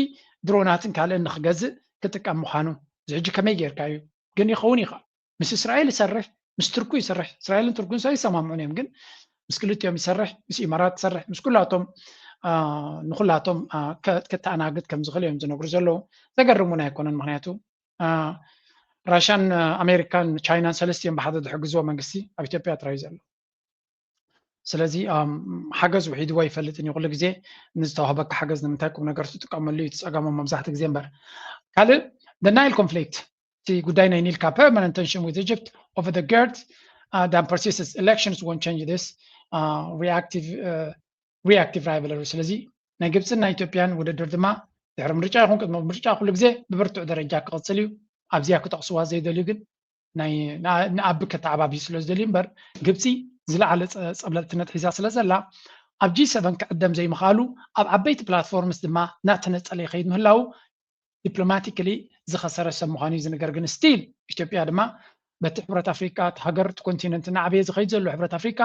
ድሮናትን ካልእን ንክገዝእ ክጥቀም ምዃኑ እዚ ሕጂ ከመይ ጌርካ እዩ ግን ይኸውን ይኽእል። ምስ እስራኤል ይሰርሕ ምስ ቱርኩ ይሰርሕ እስራኤልን ቱርኩን ሰብ ይሰማምዑን እዮም ግን ምስ ክልቲኦም ይሰርሕ ምስ ኢማራት ይሰርሕ ምስ ኩላቶም ንኩላቶም ከተኣናግድ ከም ዝኽእል እዮም ዝነግሩ ዘለዉ። ዘገርሙን ኣይኮነን ምክንያቱ ራሽያን ኣሜሪካን ቻይናን ሰለስቲኦም ብሓደ ዝሕግዝዎ መንግስቲ ኣብ ኢትዮጵያ ጥራይ ዘሎ። ስለዚ ሓገዝ ውሒድዎ ኣይፈልጥን እዩ። ኩሉ ግዜ ንዝተዋህበካ ሓገዝ ንምንታይ ቁም ነገር ትጥቀመሉ እዩ እቲ ፀገሞም መብዛሕትኡ ግዜ እምበር። ካልእ the Nile conflict ጉዳይ ናይ ኒልካ permanent tension with Egypt over the GERD than persistent elections won't change this reactive reactive rivalry። ስለዚ ናይ ግብፅን ናይ ኢትዮጵያን ውድድር ድማ ድሕሪ ምርጫ ይኹን ቅድሚ ምርጫ ኩሉ ግዜ ብብርቱዕ ደረጃ ክቕፅል እዩ። ኣብዚኣ ክጠቕስዋ ዘይደልዩ ግን ናይ ንኣብ ከተዓባብዩ ስለ ዝደልዩ እምበር ግብፂ ዝለዓለ ፀብለልትነት ሒዛ ስለ ዘላ ኣብ ጂ ሰቨን ክዕደም ዘይምኽኣሉ ኣብ ዓበይቲ platforms ድማ እናተነፀለ ይኸይድ ምህላው diplomatically ዝኸሰረ ሰብ ምዃኑ እዩ ዝንገር። ግን still ኢትዮጵያ ድማ በቲ ሕብረት ኣፍሪቃ እቲ ሃገር እቲ ኮንቲነንት እናዓበየ ዝኸይድ ዘሎ ሕብረት ኣፍሪቃ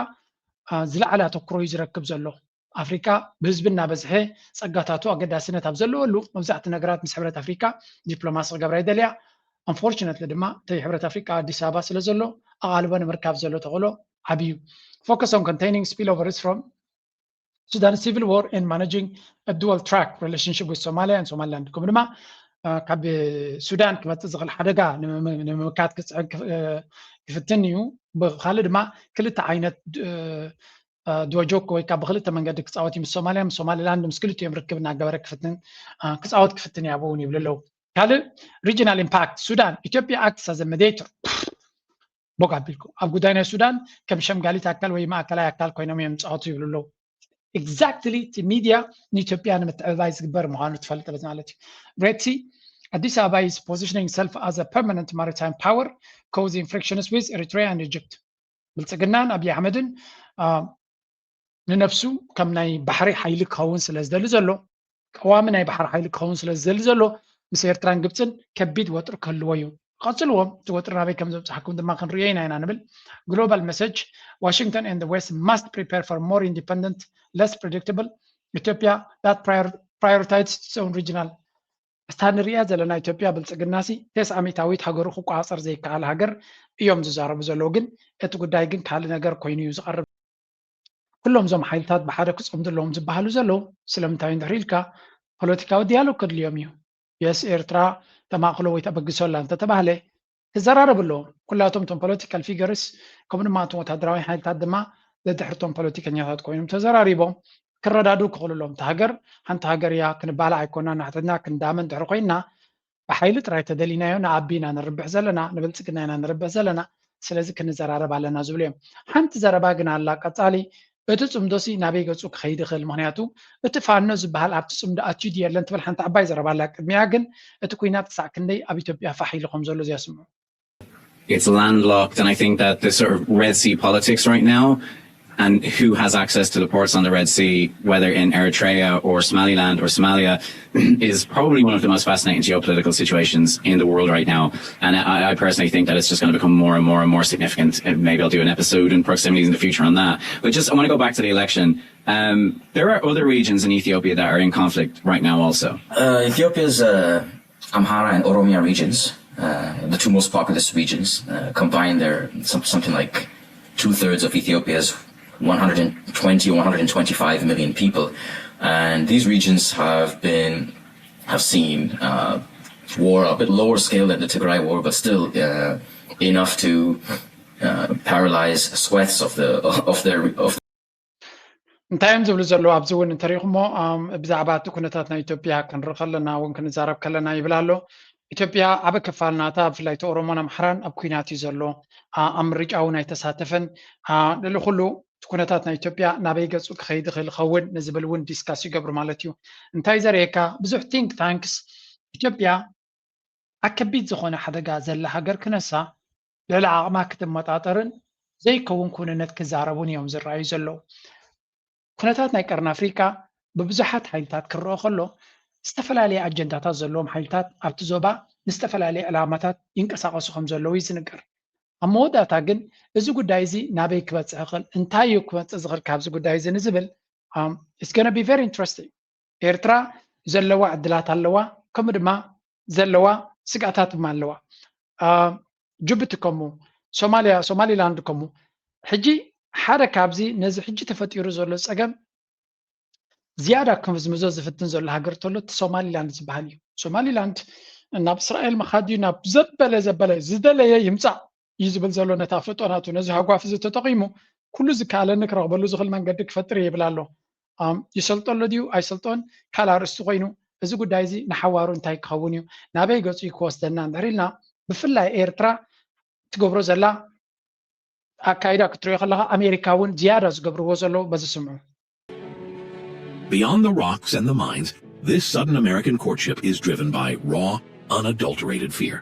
ዝለዓለ ኣተኩሮ እዩ ዝረክብ ዘሎ። ኣፍሪቃ ብህዝቢ እናበዝሐ ፀጋታቱ ኣገዳስነት ኣብ ዘለወሉ መብዛሕቲ ነገራት ምስ ሕብረት ኣፍሪቃ ዲፕሎማሲ ክገብራ ይደልያ። Unfortunately ድማ እቲ ሕብረት ኣፍሪቃ ኣዲስ ኣበባ ስለ ዘሎ ኣቓልቦ ንምርካብ ዘሎ ተኽእሎ ዓብዩ። Focus on containing spillovers from Sudan civil war and managing a dual track relationship with Somalia and Somaliland። ከምኡ ድማ ካብ ሱዳን ክመፅእ ዝኽእል ሓደጋ ንምምካት ክፅዕግ ክፍትን እዩ። ብካልእ ድማ ክልተ ዓይነት ዱዋጆክ ወይ ከዓ ብክልተ መንገዲ ክፃወት እዩ ምስ ሶማልያ ምስ ሶማሊላንድ ምስ ክልቲኦም ርክብ እናገበረ ክፍትን ክፃወት ክፍትን ያበውን ይብሉ ኣለዉ። ካልእ regional impact ሱዳን ኢትዮጵያ acts as a mediator ቦግ ኣቢልኩ ኣብ ጉዳይ ናይ ሱዳን ከም ሸምጋሊት ኣካል ወይ ማእከላይ ኣካል ኮይኖም እዮም ዝፃወቱ ይብሉ ኣለዉ። Exactly እቲ ሚድያ ንኢትዮጵያ ንምትዕብባይ ዝግበር ምዃኑ ትፈልጥ ማለት እዩ። Red Sea ኣዲስ ኣበባ is positioning itself as a permanent maritime power causing frictions with Eritrea and Egypt። ብልፅግናን ኣብይ ኣሕመድን ንነብሱ ከም ናይ ባሕሪ ሓይሊ ክኸውን ስለ ዝደሊ ዘሎ ቀዋሚ ናይ ባሕሪ ሓይሊ ክኸውን ስለ ዝደሊ ዘሎ ምስ ኤርትራን ግብፅን ከቢድ ወጥሪ ክህልዎ እዩ። ቀፅልዎ እቲ ወጥሪ ናበይ ከም ዘብፅሓኩም ድማ ክንርእዮ ኢና ኢና ንብል። Global message Washington and the West must prepare for more independent less predictable Ethiopia that prioritizes its own regional እታ ንሪኣ ዘለና ኢትዮጵያ ብልፅግናሲ ተስዓ ሚእታዊት ሃገሩ ክቆፃፀር ዘይከኣል ሃገር እዮም ዝዛረቡ ዘለዉ። ግን እቲ ጉዳይ ግን ካልእ ነገር ኮይኑ እዩ ዝቐርብ። ኩሎም እዞም ሓይልታት ብሓደ ክፀምዱ ኣለዎም ዝበሃሉ ዘለዉ ስለምንታይ እንድሕሪ ኢልካ ፖለቲካዊ ዲያሎግ ከድልዮም እዩ። የስ ኤርትራ ተማእክሎ ወይ ተበግሶ ኣላ እንተተባህለ ክዘራረቡ ኣለዎም። ኩላቶም እቶም political figures ከምኡ ድማ እቶም ወታደራዊ ሓይልታት ድማ ደድሕርቶም ፖለቲከኛታት ኮይኖም ተዘራሪቦም ክረዳዱ ክኽእሉ ኣለዎም። እታ ሃገር ሓንቲ ሃገር እያ፣ ክንባላዕ ኣይኮና፣ ናሕትና ክንዳመ እንድሕሪ ኮይና ብሓይሊ ጥራይ ተደሊናዮ ንኣቢ ኢና ንርብሕ ዘለና፣ ንብልፅግና ኢና ንርብሕ ዘለና፣ ስለዚ ክንዘራረብ ኣለና ዝብሉ እዮም። ሓንቲ ዘረባ ግን ኣላ ቀፃሊ፣ እቲ ፅምዶሲ ናበይ ገፁ ክኸይድ ይኽእል? ምክንያቱ እቲ ፋኖ ዝበሃል ኣብቲ ፅምዶ ኣትዩ ድዩ የለን ትብል ሓንቲ ዓባይ ዘረባ ኣላ። ቅድሚያ ግን እቲ ኩናት ክሳዕ ክንደይ ኣብ ኢትዮጵያ ፋሕ ኢሉ ከም ዘሎ እዚኣ ስምዑ። It's landlocked, and I think that the sort of Red Sea politics right now, and who has access to the ports on the Red Sea, whether in Eritrea or Somaliland or Somalia, is probably one of the most fascinating geopolitical situations in the world right now. And I, I personally think that it's just going to become more and more and more significant. And maybe I'll do an episode in proximities in the future on that. But just, I want to go back to the election. Um, there are other regions in Ethiopia that are in conflict right now also. Uh, Ethiopia's uh, Amhara and Oromia regions, uh, the two most populous regions, uh, combined, they're some, something like two thirds of Ethiopia's one hundred twenty or one hundred twenty-five million people. And these regions have been, have seen uh, war, a bit lower scale than the Tigray war, but still uh, enough to uh, paralyze swaths of the of their of እንታይ እዮም ዝብሉ ዘለዉ ኣብዚ እውን እንተሪኢኹሞ ብዛዕባ እቲ ኩነታት ናይ ኢትዮጵያ ክንርኢ ከለና እውን ክንዛረብ ከለና ይብል ኣሎ። ኢትዮጵያ ዓበ ክፋል ናታ ብፍላይ እቲ ኦሮሞን ኣምሓራን ኣብ ኩናት እዩ ዘሎ። ኣብ ምርጫ እውን ኣይተሳተፈን። ልዕሊ ኩሉ እቲ ኩነታት ናይ ኢትዮጵያ ናበይ ገፁ ክኸይድ ይኽእል ይኸውን ንዝብል እውን ዲስካስ ይገብሩ ማለት እዩ። እንታይ ዘርእየካ ብዙሕ think tanks ኢትዮጵያ ኣብ ከቢድ ዝኾነ ሓደጋ ዘላ ሃገር ክነሳ ልዕሊ ዓቕማ ክትመጣጠርን ዘይከውን ኩንነት ክዛረቡን እዮም ዝረኣዩ ዘለዉ። ኩነታት ናይ ቀርኒ ኣፍሪቃ ብብዙሓት ሓይልታት ክረኦ ከሎ ዝተፈላለየ ኣጀንዳታት ዘለዎም ሓይልታት ኣብቲ ዞባ ንዝተፈላለየ ዕላማታት ይንቀሳቐሱ ከም ዘለዉ እዩ ዝንገር። ኣብ መወዳእታ ግን እዚ ጉዳይ እዚ ናበይ ክበፅሕ ይኽእል እንታይ እዩ ክመፅእ ዝኽእል ካብዚ ጉዳይ እዚ ንዝብል it's gonna be very interesting። ኤርትራ ዘለዋ ዕድላት ኣለዋ ከምኡ ድማ ዘለዋ ስግኣታት ድማ ኣለዋ። ጅቡቲ ከምኡ፣ ሶማሊያ ሶማሊላንድ ከምኡ። ሕጂ ሓደ ካብዚ ነዚ ሕጂ ተፈጢሩ ዘሎ ፀገም ዝያዳ ክምዝምዞ ዝፍትን ዘሎ ሃገር ተሎ እቲ ሶማሊላንድ ዝበሃል እዩ። ሶማሊላንድ ናብ እስራኤል ምኻድ እዩ ናብ ዘበለ ዘበለ ዝደለየ ይምፃእ እዩ ዝብል ዘሎ ነታ ፍጦ ናቱ ነዚ ሃጓፍ እዚ ተጠቒሙ ኩሉ ዝከኣለኒ ክረኽበሉ ዝኽእል መንገዲ ክፈጥር እየ ይብል ኣሎ። ይሰልጦ ኣሎ ድዩ ኣይሰልጦን ካልእ ኣርእስቲ ኮይኑ እዚ ጉዳይ እዚ ንሓዋሩ እንታይ ክኸውን እዩ ናበይ ገፁ እዩ ክወስደና እንድሕር ኢልና ብፍላይ ኤርትራ ትገብሮ ዘላ ኣካይዳ ክትሪኦ ከለኻ ኣሜሪካ እውን ዝያዳ ዝገብርዎ ዘለዉ በዚ ስምዑ። Beyond the rocks and the mines, this sudden American courtship is driven by raw, unadulterated fear.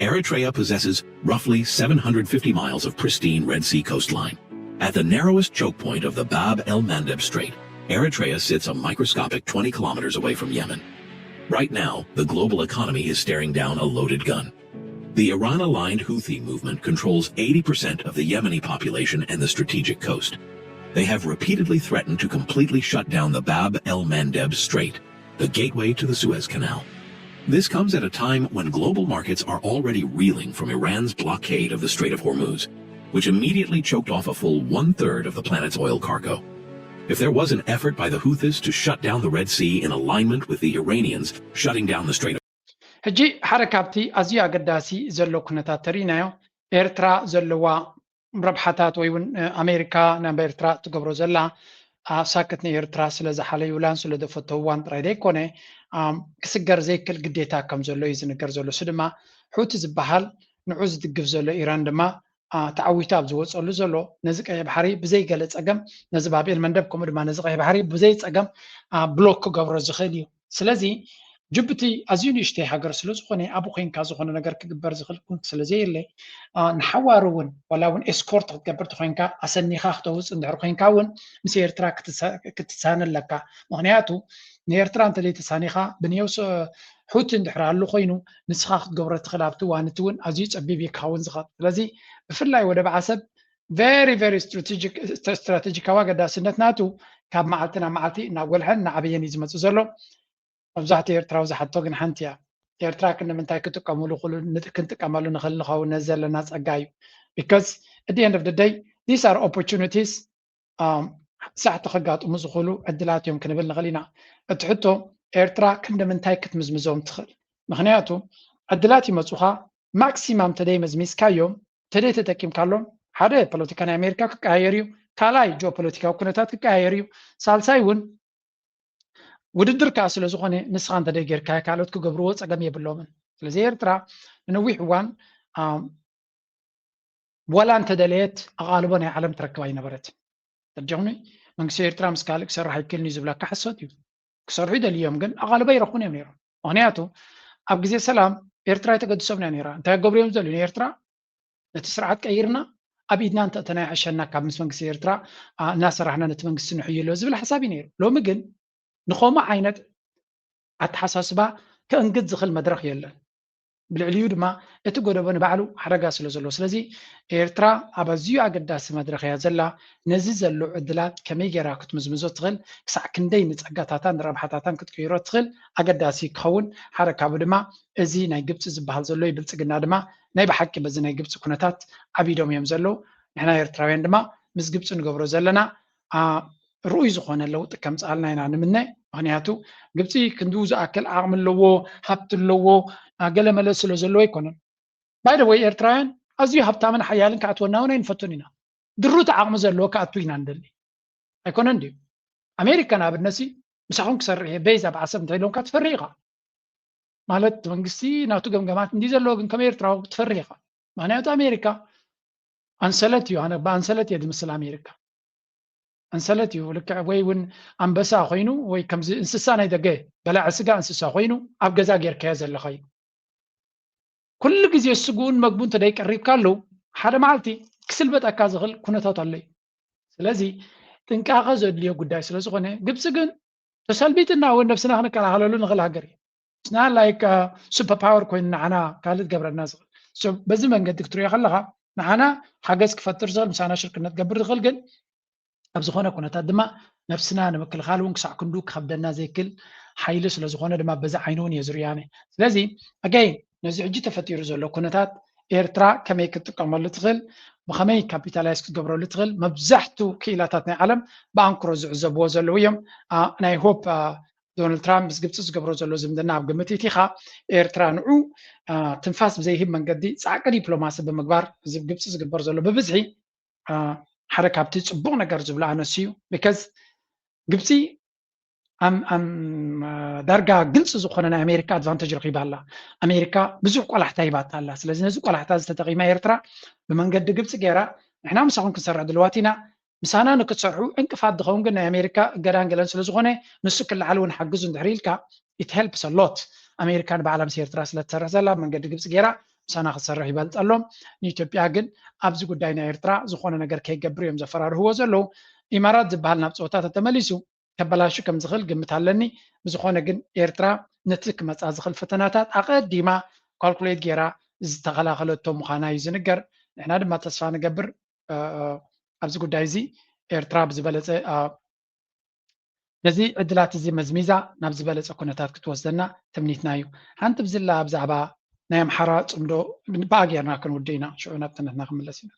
Eritrea possesses roughly seven hundred fifty miles of pristine Red Sea coastline. At the narrowest choke point of the Bab el Mandeb Strait, Eritrea sits a microscopic twenty kilometers away from Yemen. Right now, the global economy is staring down a loaded gun. The Iran aligned Houthi movement controls eighty percent of the Yemeni population and the strategic coast. They have repeatedly threatened to completely shut down the Bab el Mandeb Strait, the gateway to the Suez Canal. This comes at a time when global markets are already reeling from Iran's blockade of the Strait of Hormuz, which immediately choked off a full one third of the planet's oil cargo. If there was an effort by the Houthis to shut down the Red Sea in alignment with the Iranians shutting down the Strait of ሕጂ ሓደ ካብቲ ኣዝዩ ኣገዳሲ ዘሎ ኩነታት ተሪእናዮ፣ ኤርትራ ዘለዋ ረብሓታት ወይ እውን ኣሜሪካ ናብ ኤርትራ ትገብሮ ዘላ ሳክት ንኤርትራ ስለ ዝሓለዩላን ስለ ዘፈተውዋን ጥራይ ዘይኮነ፣ ክስገር ዘይክእል ግዴታ ከም ዘሎ እዩ ዝንገር ዘሎ። እሱ ድማ ሑቲ ዝበሃል ንዑ ዝድግፍ ዘሎ ኢራን ድማ ተዓዊቱ ኣብ ዝወፀሉ ዘሎ ነዚ ቀይሕ ባሕሪ ብዘይ ገለ ፀገም፣ ነዚ ባብኤል መንደብ ከምኡ ድማ ነዚ ቀይሕ ባሕሪ ብዘይ ፀገም ብሎክ ክገብሮ ዝኽእል እዩ። ስለዚ ጅቡቲ ኣዝዩ ንእሽተይ ሃገር ስለ ዝኾነ ኣብኡ ኮይንካ ዝኾነ ነገር ክግበር ዝኽእል ኩንት ስለ ዘየለ፣ ንሓዋሩ እውን ዋላ እውን ኤስኮርት ክትገብር ተኮይንካ ኣሰኒኻ ክተውፅ እንድሕር ኮይንካ እውን ምስ ኤርትራ ክትሳነ ኣለካ። ምክንያቱ ንኤርትራ እንተዘይተሳኒኻ ብንየውስ ሑቲ እንድሕር ኣሉ ኮይኑ ንስኻ ክትገብሮ ትኽእል ኣብቲ ዋንቲ እውን ኣዝዩ ፀቢብ እዩ ክኸውን ዝኽእል። ስለዚ ብፍላይ ወደብ ዓሰብ very very strategic ስትራቴጂካዊ ኣገዳስነት ናቱ ካብ መዓልቲ ናብ መዓልቲ እናጎልሐን እናዓበየን እዩ ዝመፅእ ዘሎ። መብዛሕትኡ ኤርትራዊ ዝሓቶ ግን ሓንቲ እያ። ኤርትራ ክንምንታይ ክጥቀምሉ ክንጥቀመሉ ንኽእል ንኸውን ነዚ ዘለና ፀጋ እዩ። Because at the end of the day these are opportunities ሳሕቲ ከጋጥሙ ዝኽእሉ ዕድላት እዮም ክንብል ንኽእል ኢና። እቲ ሕቶ ኤርትራ ክንዲ ምንታይ ክትምዝምዞም ትኽእል? ምክንያቱ ዕድላት ይመፁኻ ማክሲማም ተደይ መዝሚዝካዮም ተደይ ተጠቂምካሎም ሓደ ፖለቲካ ናይ ኣሜሪካ ክቀያየር እዩ፣ ካልኣይ ጂኦፖለቲካዊ ኩነታት ክቀያየር እዩ፣ ሳልሳይ እውን ውድድር ከዓ ስለ ዝኾነ ንስኻ እንተደይ ጌርካ ካልኦት ክገብርዎ ፀገም የብሎምን። ስለዚ ኤርትራ ንነዊሕ እዋን ዋላ እንተደለየት ኣቓልቦ ናይ ዓለም ትረክብ ኣይነበረትን። ተርጀኹኒ መንግስቲ ኤርትራ ምስ ካልእ ክሰርሕ ኣይክእልን እዩ ዝብለካ ሓሶት እዩ። ክሰርሑ ይደልዮም ግን ኣቓልቦ ይረኽቡን እዮም ነይሮም። ምክንያቱ ኣብ ግዜ ሰላም ኤርትራ የተገድሶም እያ ነይራ። እንታይ ገብርዮም ዘሉ ንኤርትራ ነቲ ስርዓት ቀይርና ኣብ ኢድና እንተእተና ይሕሸና ካብ ምስ መንግስቲ ኤርትራ እናሰራሕና ነቲ መንግስቲ ንሕይሎ ዝብል ሓሳብ እዩ ነይሩ። ሎሚ ግን ንኸምኡ ዓይነት ኣተሓሳስባ ከእንግድ ዝኽእል መድረኽ የለን። ብልዕሊኡ ድማ እቲ ጎደቦ ንባዕሉ ሓደጋ ስለ ዘለዎ። ስለዚ ኤርትራ ኣብ ኣዝዩ ኣገዳሲ መድረኽ እያ ዘላ። ነዚ ዘሎ ዕድላት ከመይ ገይራ ክትምዝምዞ ትኽእል፣ ክሳዕ ክንደይ ንጸጋታታን ንረብሓታታን ክትቅይሮ ትኽእል ኣገዳሲ ክኸውን ሓደ ካብኡ ድማ እዚ ናይ ግብፂ ዝበሃል ዘሎ እዩ። ብልፅግና ድማ ናይ ብሓቂ በዚ ናይ ግብፂ ኩነታት ዓቢዶም እዮም ዘለዉ። ንሕና ኤርትራውያን ድማ ምስ ግብፂ ንገብሮ ዘለና ርኡይ ዝኾነ ለውጢ ከምፅኣልና ኢና ንምነ። ምክንያቱ ግብፂ ክንድኡ ዝኣክል ዓቕሚ ኣለዎ፣ ሃብቲ ኣለዎ፣ ገለመለ ስለ ዘለዎ ኣይኮነን። ባይደወይ ኤርትራውያን ኣዝዩ ሃብታምን ሓያልን ክኣትወና እውን ኣይንፈቱን ኢና። ድሩት ዓቕሚ ዘለዎ ክኣቱ ኢና ንደሊ። ኣይኮነን ድዩ? ኣሜሪካ ንኣብነት ምሳኹም ክሰርሕ እየ ቤዝ ኣብ ዓሰብ እንታይ ኢሎምካ ትፈርህ ኢኻ። ማለት መንግስቲ ናቱ ገምገማት እንዲ ዘለዎ ግን ከም ኤርትራዊ ትፈርህ ኢኻ። ምክንያቱ ኣሜሪካ ኣንሰለት እዩ። ኣነ ብኣንሰለት እየ ዝምስል ኣሜሪካ። ኣንሰለት እዩ ልክዕ ወይ እውን ኣንበሳ ኮይኑ ወይ ከምዚ እንስሳ ናይ ደገ በላዒ ስጋ እንስሳ ኮይኑ ኣብ ገዛ ጌርካዮ ዘለኻ እዩ። ኩሉ ግዜ ስግኡን መግቡ እንተደይቀሪብካ ኣለዉ ሓደ መዓልቲ ክስልበጠካ ዝኽእል ኩነታት ኣሎ እዩ። ስለዚ ጥንቃቐ ዘድልዮ ጉዳይ ስለ ዝኾነ ግብፂ ግን ተሰልቢጥና እውን ነብስና ክንከላኸለሉ ንኽእል ሃገር እዩ። ስና ላይክ ሱፐር ፓወር ኮይኑ ንዓና ካልእ ትገብረና ዝኽእል በዚ መንገዲ ክትሪኦ ከለኻ ንዓና ሓገዝ ክፈጥር ዝኽእል ምሳና ሽርክነት ገብር ዝኽእል ግን ኣብ ዝኾነ ኩነታት ድማ ነብስና ንምክልኻል እውን ክሳዕ ክንዱ ክኸብደና ዘይክል ሓይሊ ስለ ዝኾነ ድማ በዚ ዓይኒ እውን እየ ዝሪኦ ኣነ። ስለዚ ኣጋይን ነዚ ሕጂ ተፈጢሩ ዘሎ ኩነታት ኤርትራ ከመይ ክትጥቀመሉ ትኽእል፣ ብኸመይ ካፒታላይዝ ክትገብረሉ ትኽእል፣ መብዛሕቱ ክኢላታት ናይ ዓለም ብኣንክሮ ዝዕዘብዎ ዘለዉ እዮም። ናይ ሆፕ ዶናልድ ትራምፕ ምስ ግብፂ ዝገብሮ ዘሎ ዝምድና ኣብ ግምት ኢቲኻ ኤርትራ ንዑ ትንፋስ ብዘይህብ መንገዲ ፃዕቂ ዲፕሎማሲ ብምግባር እዚ ግብፂ ዝግበር ዘሎ ብብዝሒ ሓደ ካብቲ ፅቡቕ ነገር ዝብሎ ኣነሱ እዩ። ቢካዝ ግብፂ ዳርጋ ግልፂ ዝኾነ ናይ ኣሜሪካ ኣድቫንቴጅ ረኺባ ኣላ። ኣሜሪካ ብዙሕ ቆላሕታ ሂባታ ኣላ። ስለዚ ነዚ ቆላሕታ ዝተጠቒማ ኤርትራ ብመንገዲ ግብፂ ገይራ ንሕና ምሳኹም ክንሰርሕ ድልዋት ኢና፣ ምሳና ንክትሰርሑ ዕንቅፋት ዝኸውን ግን ናይ ኣሜሪካ እገዳን ገለን ስለዝኾነ ንሱ ክለዓል እውን ሓግዙ እንድሕር ኢልካ it helps a lot። ኣሜሪካ ንባዕላ ምስ ኤርትራ ስለትሰርሕ ዘላ ብመንገዲ ግብፂ ገይራ ምሳና ክትሰርሕ ይበልፀሎም። ንኢትዮጵያ ግን ኣብዚ ጉዳይ ናይ ኤርትራ ዝኾነ ነገር ከይገብር እዮም ዘፈራርህዎ ዘለዉ። ኢማራት ዝበሃል ናብ ፀወታ ተተመሊሱ ከበላሹ ከም ዝኽእል ግምት ኣለኒ። ብዝኾነ ግን ኤርትራ ነቲ ክመፃ ዝኽእል ፈተናታት ኣቐዲማ ካልኩሌት ገይራ ዝተኸላኸለቶ ምዃና እዩ ዝንገር። ንሕና ድማ ተስፋ ንገብር ኣብዚ ጉዳይ እዚ ኤርትራ ብዝበለፀ ነዚ ዕድላት እዚ መዝሚዛ ናብ ዝበለፀ ኩነታት ክትወስደና ትምኒትና እዩ። ሓንቲ ብዝላ ብዛዕባ ናይ ኣምሓራ ፅምዶ ብኣ ጌርና ክንውድእ ኢና፣ ሽዑ ናብ ትንትና ክንምለስ ኢና።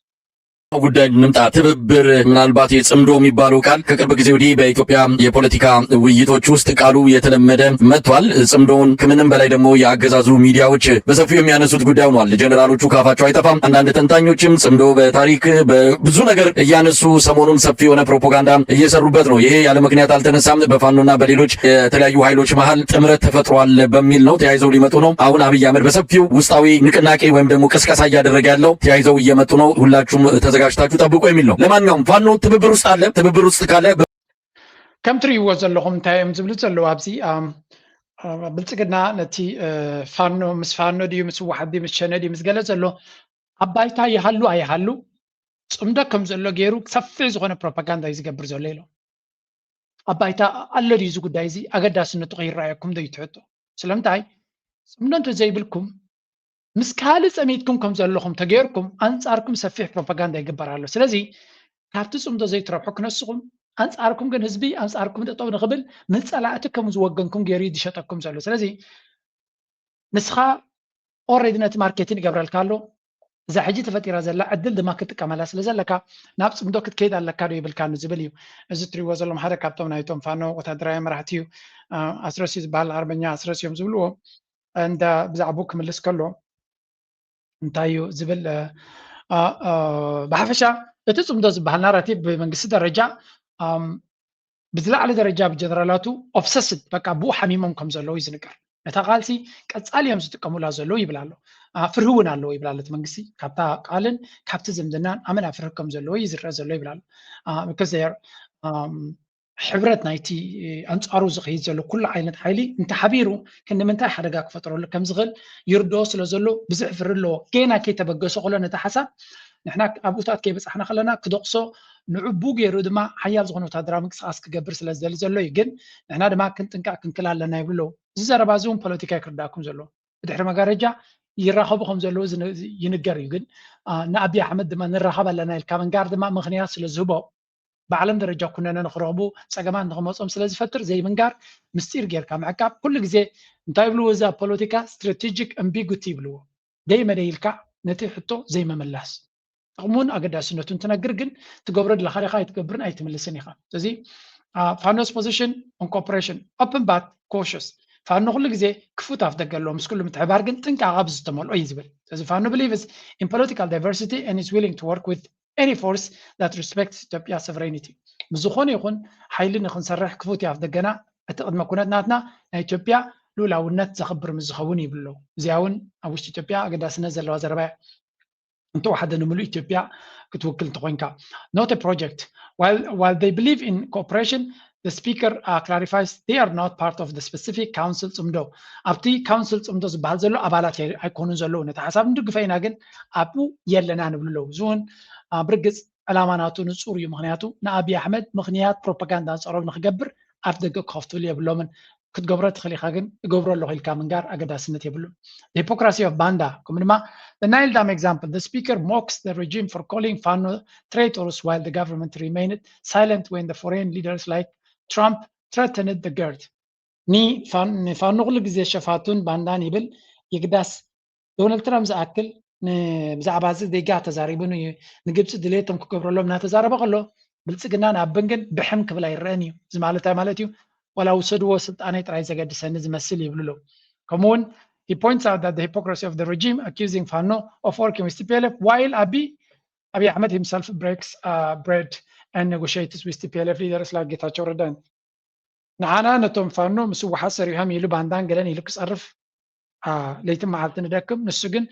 ጉዳይ ንምጣ ትብብር ምናልባት የጽምዶ የሚባለው ቃል ከቅርብ ጊዜ ወዲህ በኢትዮጵያ የፖለቲካ ውይይቶች ውስጥ ቃሉ የተለመደ መጥቷል። ጽምዶውን ከምንም በላይ ደግሞ የአገዛዙ ሚዲያዎች በሰፊው የሚያነሱት ጉዳይ ሆኗል። ጀነራሎቹ ካፋቸው አይጠፋም። አንዳንድ ተንታኞችም ጽምዶ በታሪክ በብዙ ነገር እያነሱ ሰሞኑን ሰፊ የሆነ ፕሮፓጋንዳ እየሰሩበት ነው። ይሄ ያለ ምክንያት አልተነሳም። በፋኖና በሌሎች የተለያዩ ኃይሎች መሀል ጥምረት ተፈጥሯል በሚል ነው። ተያይዘው ሊመጡ ነው። አሁን አብይ አህመድ በሰፊው ውስጣዊ ንቅናቄ ወይም ደግሞ ቅስቀሳ እያደረገ ያለው ተያይዘው እየመጡ ነው፣ ሁላችሁም ተዘጋጅታችሁ ጠብቁ የሚል ነው። ለማንኛውም ፋኖ ትብብር ውስጥ አለ። ትብብር ውስጥ ካለ ከም ትርእይዎ ዘለኹም እንታይ እዮም ዝብሉ ዘለዉ ኣብዚ ብልፅግና ነቲ ፋኖ ምስ ፋኖ ድዩ ምስ ህወሓት ድዩ ምስ ሸነ ድዩ ምስ ገለ ዘሎ ኣብ ባይታ ይሃሉ ኣይሃሉ ፅምዶ ከም ዘሎ ገይሩ ሰፊሕ ዝኾነ ፕሮፓጋንዳ እዩ ዝገብር ዘሎ ኢሎም። ኣብ ባይታ ኣሎ ድዩ እዚ ጉዳይ እዚ ኣገዳስነቱ ከይረኣየኩም ዶ ይትሕቶ? ስለምንታይ ፅምዶ እንተዘይብልኩም ምስ ካልእ ፀሚድኩም ከም ዘለኹም ተገይርኩም ኣንፃርኩም ሰፊሕ ፕሮፓጋንዳ ይግበር ኣሎ። ስለዚ ካብቲ ፅምዶ ዘይትረብሑ ክነስኹም ኣንፃርኩም ግን ህዝቢ ኣንፃርኩም ጠጠው ንኽብል ንፀላእቲ ከም ዝወገንኩም ገይሩ እዩ ዝሸጠኩም ዘሎ። ስለዚ ንስኻ ኦረዲ ነቲ ማርኬቲንግ ይገብረልካ ኣሎ። እዛ ሕጂ ተፈጢራ ዘላ ዕድል ድማ ክትጥቀመላ ስለ ዘለካ ናብ ፅምዶ ክትከይድ ኣለካ ዶ ይብልካ ንዝብል እዩ። እዚ ትሪእዎ ዘለኹም ሓደ ካብቶም ናይቶም ፋኖ ወታደራዊ መራሕቲ እዩ። ኣስረስ እዩ ዝበሃል፣ ኣርበኛ ኣስረስ እዮም ዝብልዎ። እንዳ ብዛዕባኡ ክምልስ ከሎ እንታይ እዩ ዝብል ብሓፈሻ እቲ ፅምዶ ዝበሃል ናራቲቭ ብመንግስቲ ደረጃ ብዝላዕሊ ደረጃ ብጀነራላቱ ኦብሰስድ በቃ ብኡ ሓሚሞም ከም ዘለዉ እዩ ዝንገር። ነታ ቃልሲ ቀፃሊ እዮም ዝጥቀሙላ ዘለዉ ይብል ኣሎ። ፍርሂ እውን ኣለዎ ይብል ኣሎ እቲ መንግስቲ። ካብታ ቃልን ካብቲ ዝምድናን ኣመና ፍርሂ ከም ዘለዉ እዩ ዝረአ ዘሎ ይብል ኣሎ። because they are ሕብረት ናይቲ ኣንፃሩ ዝኸይድ ዘሎ ኩሉ ዓይነት ሓይሊ እንተሓቢሩ ክንዲ ምንታይ ሓደጋ ክፈጥረሉ ከም ዝኽእል ይርድኦ ስለ ዘሎ ብዙሕ ፍርሂ ኣለዎ። ገና ከይተበገሰ ከሎ ነቲ ሓሳብ ንሕና ኣብኡታት ከይበፃሕና ከለና ክደቕሶ ንዕቡ ገይሩ ድማ ሓያል ዝኾነ ወታደራዊ ምንቅስቃስ ክገብር ስለ ዝደሊ ዘሎ እዩ። ግን ንሕና ድማ ክንጥንቀቕ ክንክል ኣለና ይብሉ ኣለዉ። እዚ ዘረባ እዚ እውን ፖለቲካ ክርዳእኩም ዘለዎ ብድሕሪ መጋረጃ ይራኸቡ ከም ዘለዉ ይንገር እዩ። ግን ንኣብይ ኣሕመድ ድማ ንራኸብ ኣለና ኢልካ ምንጋር ድማ ምኽንያት ስለ ዝህቦ ብዓለም ደረጃ ኩነነ ንክረኽቡ ፀገማት ንክመፆም ስለ ዝፈጥር ዘይምንጋር ምስጢር ጌርካ ምዕቃብ ኩሉ ግዜ እንታይ ይብልዎ እዚ ኣብ ፖለቲካ ስትራቴጂክ ኣምቢጉቲ ይብልዎ። ደይ መደይ ኢልካ ነቲ ሕቶ ዘይመምላስ ጥቕሙን ኣገዳስነቱን ትነግር ግን ትገብሮ ድለኻ ዲኻ ኣይትገብርን ኣይትምልስን ኢኻ። ስለዚ ፋኖስ position on cooperation open but cautious። ፋኖ ኩሉ ግዜ ክፉት ኣፍ ደገ ኣለዎ ምስ ኩሉ ምትሕባር ግን ጥንቃቐ ብዝተመልኦ እዩ ዝብል። ስለዚ ፋኖ believes in political diversity and is willing to work with any force that respects Ethiopia sovereignty። ምስ ዝኾነ ይኹን ሓይሊ ንክንሰርሕ ክፉት እዩ ኣፍ ደገና። እቲ ቅድመ ኩነት ናትና ናይ ኢትዮጵያ ልኡላውነት ዘኽብር ምስ ዝኸውን ይብሉ። እዚኣ እውን ኣብ ውሽጢ ኢትዮጵያ ኣገዳስነት ዘለዋ ዘረባ እያ። እንተወሓደ ንምሉእ ኢትዮጵያ ክትውክል እንተኮይንካ not a project while while they believe in cooperation the speaker uh, clarifies they are not part of the specific council ፅምዶ ኣብቲ council ፅምዶ ዝበሃል ዘሎ ኣባላት ኣይኮኑን ዘለዉ ነቲ ሓሳብ ንድግፈ ኢና ግን ኣብኡ የለና ንብሉ ኣለዉ እዚ እውን ብርግፅ ዕላማ ናቱ ንፁር እዩ ምክንያቱ ንኣብይ ኣሕመድ ምክንያት ፕሮፓጋንዳ ፀሮም ንክገብር ኣፍ ደገ ክኸፍትሉ የብሎምን ክትገብሮ ትኽእል ኢኻ ግን እገብሮ ኣለኹ ኢልካ ምንጋር ኣገዳስነት የብሉን። The hypocrisy of Banda ከምኡ ድማ the Nile Dam example the speaker mocks the regime for calling Fano traitors while the government remained silent when the foreign leaders like Trump threatened the GERD ንፋኖ ኩሉ ግዜ ሸፋቱን ባንዳን ይብል ይግዳስ ዶናልድ ትራምፕ ዝኣክል ብዛዕባ እዚ ዜጋ ተዛሪቡ ንግብፂ ድሌቶም ክገብረሎም እናተዛረበ ከሎ ብልፅግናን ኣቢን ግን ብሕም ክብል ኣይረአን እዩ። እዚ ማለት እንታይ ማለት እዩ? ዋላ ውሰድዎ ስልጣነይ ጥራይ ዘገድሰኒ ዝመስል ይብሉ ኣለዉ። ከምኡ እውን he points out that the hypocrisy of the regime accusing Fano of working with T P L F while Abiy Abiy Ahmed himself breaks uh, bread and negotiates with T P L F leaders like Getachew Redda and ንዓና ነቶም ፋኖ ምስ ህወሓት ሰሪሖም ኢሉ ባንዳን ገለን ኢሉ ክፀርፍ ለይትን መዓልቲ ንደክም። ንሱ ግን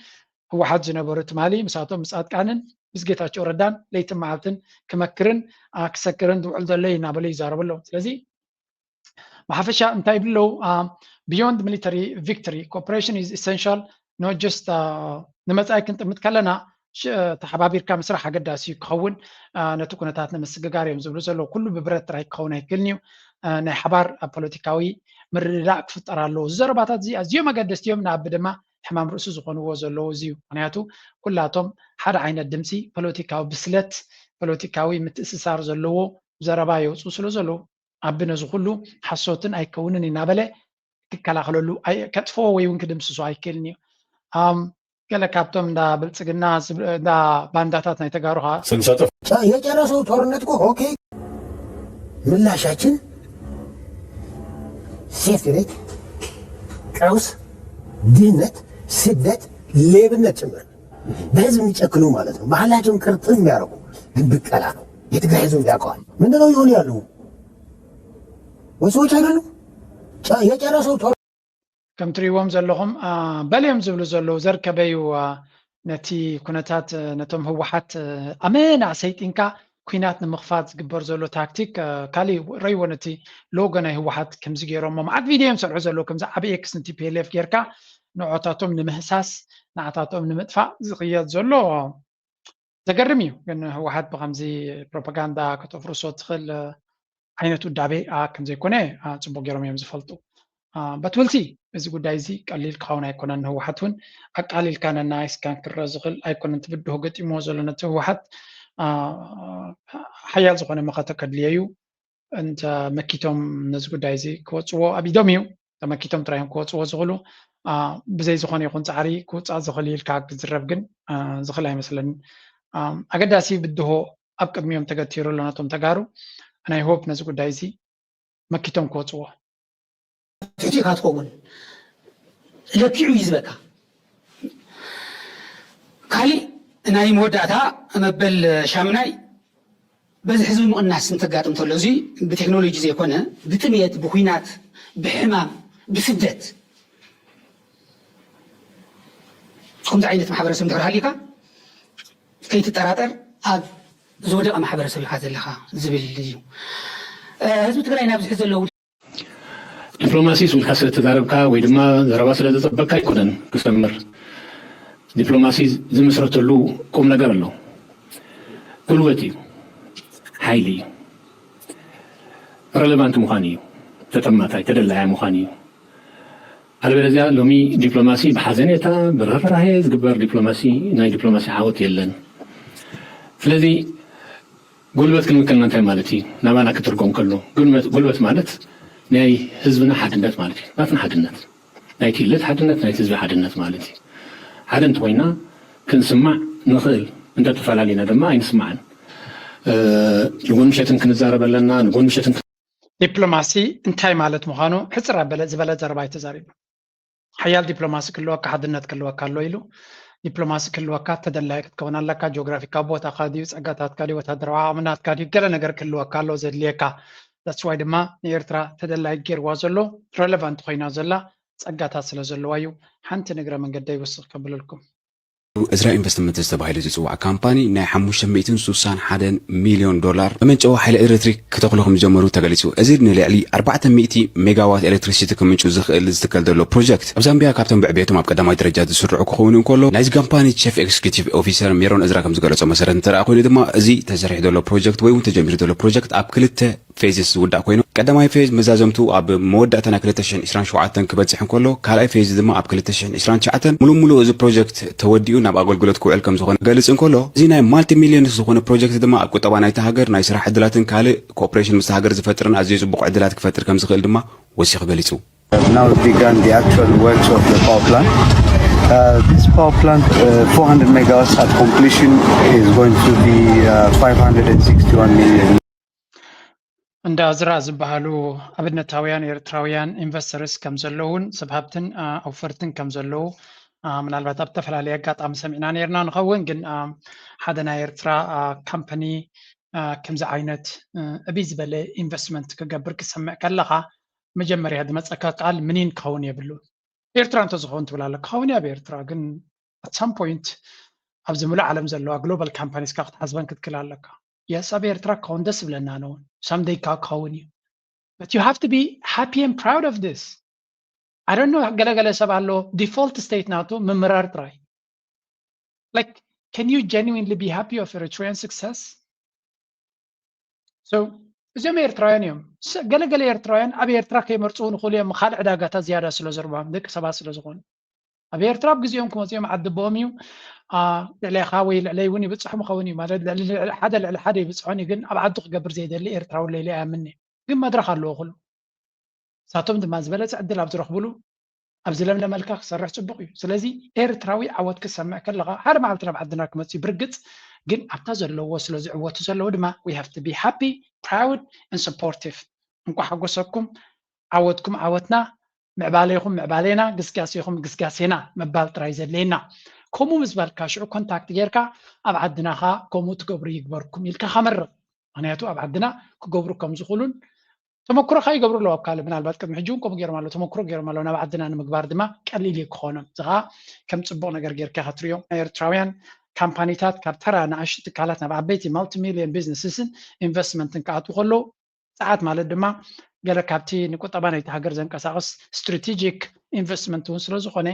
ህወሓት ዝነበሩ ትማሊ ምሳቶም ምስ ፃድቃንን ምስ ጌታቸው ረዳን ለይትን መዓልትን ክመክርን ክሰክርን ዝውዕል ዘሎ እዩ እናበለ ይዛረቡ ኣለዉ። ስለዚ ብሓፈሻ እንታይ ይብሉ ኣለዉ? Beyond military victory, cooperation is essential, not just ንመጻኢ ክንጥምት ከለና ተሓባቢርካ ምስራሕ ኣገዳሲ እዩ ክኸውን፣ ነቲ ኩነታት ንምስግጋር እዮም ዝብሉ ዘለዉ። ኩሉ ብብረት ጥራይ ክኸውን ኣይክእልን እዩ። ናይ ሓባር ፖለቲካዊ ምርድዳእ ክፍጠር ኣለዎ። እዚ ዘረባታት እዚ ኣዝዮም ኣገደስቲ እዮም። ንኣቢ ድማ ሕማም ርእሲ ዝኾንዎ ዘለዉ እዚ እዩ። ምክንያቱ ኩላቶም ሓደ ዓይነት ድምፂ፣ ፖለቲካዊ ብስለት፣ ፖለቲካዊ ምትእስሳር ዘለዎ ዘረባ የውፅኡ ስለ ዘለዉ ኣቢ ነዚ ኩሉ ሓሶትን ኣይከውንን እናበለ ክከላኸለሉ ከጥፍኦ ወይ እውን ክድምስሶ ኣይክእልን እዩ። ገለ ካብቶም እንዳ ብልፅግና እንዳ ባንዳታት ናይ ተጋሩ ከዓ የጨረሰው ጦርነት እኮ ኦኬ ምላሻችን ሴፍቲ ኔት፣ ቀውስ፣ ድህነት፣ ስደት፣ ሌብነት ጭምር በህዝብ የሚጨክኑ ማለት ነው። መሀላቸውን ቅርጥም የሚያደርጉ ግን ብቀላ ነው። የትግራይ ህዝብ ያውቀዋል። ምንድነው ይሆኑ ያሉ ወይ ሰዎች አይደሉም። የጨረሰው ከም ትሪእዎም ዘለኹም በል እዮም ዝብሉ ዘለዉ። ዘርከበዩ ነቲ ኩነታት ነቶም ህወሓት ኣመና ሰይጢንካ ኩናት ንምኽፋት ዝግበር ዘሎ ታክቲክ ካሊእ ረይዎ ነቲ ሎጎ ናይ ህወሓት ከምዚ ገይሮሞ መዓት ቪድዮ እዮም ዝሰርሑ ዘለዉ። ከምዚ ዓብ ኤክስ ን ቲ ፒ ኤል ኤፍ ጌርካ ንዖታቶም ንምህሳስ ንዓታቶም ንምጥፋእ ዝኽየድ ዘሎ ዘገርም እዩ። ግን ህወሓት ብከምዚ ፕሮፓጋንዳ ከተፍርሶ ትኽእል ዓይነት ውዳቤ ከምዘይኮነ ፅቡቅ ገይሮም እዮም ዝፈልጡ። በትውልቲ እዚ ጉዳይ እዚ ቀሊል ክኸውን ኣይኮነን። ንህወሓት እውን ኣቃሊልካ ነናይስካን ክረ ዝኽእል ኣይኮነን። ትብድሆ ገጢምዎ ዘሎ ነቲ ህወሓት ሓያል ዝኾነ መኸተ ከድልዮ እዩ። እንተ መኪቶም ነዚ ጉዳይ እዚ ክወፅዎ ኣብ ኢዶም እዩ። ተመኪቶም ጥራዮም ክወፅዎ ዝኽእሉ። ብዘይ ዝኾነ ይኹን ፃዕሪ ክውፃእ ዝኽእል ኢልካ ክዝረብ ግን ዝኽእል ኣይመስለንን። ኣገዳሲ ብድሆ ኣብ ቅድሚኦም ተገቲሩ ኣሎ ነቶም ተጋሩ። ናይ ሆፕ ነዚ ጉዳይ እዚ መኪቶም ክወፅዎ። ትሕቲኻ ትኸውን ለኪዑ እዩ ዝበካ። ካሊእ ናይ መወዳእታ መበል ሻምናይ በዚ ህዝቢ ምቕናስ እንተጋጥም ተሎ እዚ ብቴክኖሎጂ ዘይኮነ ብጥሜት ብኩናት ብሕማም ብስደት ከምዚ ዓይነት ማሕበረሰብ እንድሕር ሃሊካ ከይትጠራጠር ኣብ ዝወደቐ ማሕበረሰብ ኢኻ ዘለኻ ዝብል እዩ። ህዝቢ ትግራይ ናብዚ ሕዚ ዘሎ ዲፕሎማሲ ስብልካ ስለተዛረብካ ወይ ድማ ዘረባ ስለዘፀበካ ኣይኮነን ክሰምር። ዲፕሎማሲ ዝምስረተሉ ቁም ነገር ኣሎ። ጉልበት እዩ፣ ሓይሊ እዩ፣ ረለቫንት ምዃን እዩ፣ ተጠማታይ ተደላያ ምዃን እዩ። ኣለበለዚያ ሎሚ ዲፕሎማሲ ብሓዘኔታ ብርህራሄ ዝግበር ዲፕሎማሲ ናይ ዲፕሎማሲ ዓወት የለን። ስለዚ ጉልበት ክንብል ከለና እንታይ ማለት እዩ? ናባና ክትርጎም ከሎ ጉልበት ማለት ናይ ህዝብና ሓድነት ማለት እዩ። ናትና ሓድነት፣ ናይቲ ክልል ሓድነት፣ ናይቲ ህዝቢ ሓድነት ማለት እዩ። ሓደ እንተኮይና ክንስማዕ ንኽእል፣ እንተተፈላለና ድማ ኣይንስማዕን። ንጎን ምሸትን ክንዛረብ ኣለና፣ ንጎን ምሸትን ዲፕሎማሲ እንታይ ማለት ምዃኑ ሕፅር ኣበለ ዝበለ ዘረባ እዩ ተዛሪቡ። ሓያል ዲፕሎማሲ ክህልወካ ሓድነት ክህልወካ ኣሎ ኢሉ። ዲፕሎማሲ ክህልወካ ተደላዪ ክትከውን ኣለካ። ጂኦግራፊካዊ ቦታካ ድዩ፣ ፀጋታትካ ድዩ፣ ወታደራዊ ዓቕሚ ናትካ ድዩ፣ ገለ ነገር ክህልወካ ኣሎ ዘድልየካ። That's why ድማ ንኤርትራ ተደላዪ ገይርዋ ዘሎ፣ ረለቫንት ኮይና ዘላ ፀጋታት ስለ ዘለዋ እዩ። ሓንቲ ንግረ መንገደይ ውስኽ ከብለልኩም። እዝራ ኢንቨስትመንትስ ተባሂሉ ዝፅዋዕ ካምፓኒ ናይ ሓሙሽተ ሚእትን ስሳን ሓደን ሚልዮን ዶላር መመንጨዊ ሓይሊ ኤሌክትሪክ ክተኽሉ ከምዝጀመሩ ተገሊፁ። እዚ ንልዕሊ ኣርባዕተ ሚእቲ ሜጋዋት ኤሌክትሪሲቲ ክምንጩ ዝኽእል ዝትከል ዘሎ ፕሮጀክት ኣብ ዛምቢያ ካብቶም ብዕቤቶም ኣብ ቀዳማይ ደረጃ ዝስርዑ ክኸውን እንከሎ ናይዚ ካምፓኒ ቺፍ ኤክስኪዩቲቭ ኦፊሰር ሜሮን እዝራ ከምዝገለፆ መሰረት እንተደኣ ኮይኑ ድማ እዚ ተሰሪሑ ዘሎ ፕሮጀክት ወይ እውን ተጀሚሩ ዘሎ ፕሮጀክት ኣብ ክልተ ፌዝስ ዝውዳእ ኮይኑ ቀዳማይ ፌዝ መዛዘምቱ ኣብ መወዳእታ ናይ ክልተ ሽሕን ዕስራን ሸውዓተን ክበፅሕ እንከሎ ካልኣይ ፌዝ ድማ ኣብ ክልተ ሽሕን ዕስራን ትሽዓተን ሙሉእ ሙሉእ እዚ ፕሮጀክት ተወዲኡ ናብ ኣገልግሎት ክውዕል ከምዝኾነ ገልፅ እንከሎ እዚ ናይ ማልቲ ሚሊዮንስ ዝኾነ ፕሮጀክት ድማ ኣብ ቁጠባ ናይታ ሃገር ናይ ስራሕ ዕድላትን ካልእ ኮኦፕሬሽን ምስታ ሃገር ዝፈጥርን ኣዝዩ ፅቡቕ ዕድላት ክፈጥር ከምዝኽእል ድማ ወሲኹ ገሊፁ። Now we've begun the actual works of the power plant. Uh, this power plant, uh, four hundred megawatts at completion, is going to be uh, five hundred and sixty-one million. እንዳ እዝራ ዝበሃሉ ኣብነታውያን ኤርትራውያን ኢንቨስተርስ ከም ዘለውን ሰብ ሃብትን ኣውፈርትን ከም ዘለዉ ምናልባት ኣብ ዝተፈላለየ ኣጋጣሚ ሰሚዕና ነርና ንኸውን። ግን ሓደ ናይ ኤርትራ ካምፓኒ ከምዚ ዓይነት ዕብይ ዝበለ ኢንቨስትመንት ክገብር ክሰምዕ ከለኻ መጀመርያ ዝመፀካ ቃል ምኒን ክኸውን የብሉን። ኤርትራ እንተዝኸውን ትብል ኣለካ። ክኸውን ኣብ ኤርትራ ግን at some point ኣብዚ ምሉእ ዓለም ዘለዋ ግሎባል ካምፓኒስካ ክትሓስበን ክትክል ኣለካ። የስ ኣብ ኤርትራ ክኸውን ደስ ብለና ነውን ሰምደይካ ክኸውን እዩ። But you have to be happy and proud of this. I don't know ገለገለ ሰብ ኣሎ ዲፎልት ስቴት ናቱ ምምራር ጥራይ። Like, can you genuinely be happy of Eritrean success? So እዚኦም ኤርትራውያን እዮም። ገለገለ ኤርትራውያን ኣብ ኤርትራ ከይመርፅኡ ንኽእሉ እዮም። ካልእ ዕዳጋታት ዝያዳ ስለ ዘርባም ደቂ ሰባት ስለ ዝኾኑ ኣብ ኤርትራ ኣብ ግዜኦም ክመፅኦም ዓዲ ቦኦም እዩ። ልዕሌኻ ወይ ልዕለይ እውን ይብፅሖም ይኸውን እዩ ማለት ሓደ ልዕሊ ሓደ ይብፅሖን እዩ። ግን ኣብ ዓዱ ክገብር ዘይደሊ ኤርትራዊ ለይለ ኣያምን ግን መድረኽ ኣለዎ ኩሉ ሳቶም ድማ ዝበለፀ ዕድል ኣብ ዝረኽብሉ ኣብ ዝለምለመልካ ክሰርሕ ፅቡቅ እዩ። ስለዚ ኤርትራዊ ዓወት ክሰምዕ ከለካ ሓደ መዓልቲ ናብ ዓድና ክመፅእ ብርግፅ ግን ኣብታ ዘለዎ ስለ ዝዕወቱ ዘለዉ ድማ we have to be happy, proud and supportive። እንኳ ሓጎሰኩም። ዓወትኩም ዓወትና፣ ምዕባሌኹም ምዕባሌና፣ ግስጋሴኹም ግስጋሴና ምባል ጥራይ ዘድልየና። ከምኡ ምስ በልካ ሽዑ ኮንታክት ጌርካ ኣብ ዓድናኻ ከምኡ ትገብሩ ይግበርኩም ኢልካ ከመርቕ። ምክንያቱ ኣብ ዓድና ክገብሩ ከም ዝኽእሉን ተመክሮ ከይገብሩ ኣለዉ ኣብ ካልእ ምናልባት ቅድሚ ሕጂ እውን ከምኡ ገይሮም ኣለዉ ተመክሮ ገይሮም ኣለዉ ናብ ዓድና ንምግባር ድማ ቀሊል እዩ ክኾኖም እዚ ከዓ ከም ፅቡቅ ነገር ጌርካ ክትሪኦ ናይ ኤርትራውያን ካምፓኒታት ካብ ተራ ንኣሽቱ ትካላት ናብ ዓበይቲ ማልቲሚልዮን ቢዝነስስን ኢንቨስትመንትን ክኣትዉ ከለዉ ሰዓት ማለት ድማ ገለ ካብቲ ንቁጠባ ናይቲ ሃገር ዘንቀሳቕስ ስትራቴጂክ ኢንቨስትመንት እውን ስለ ዝኾነ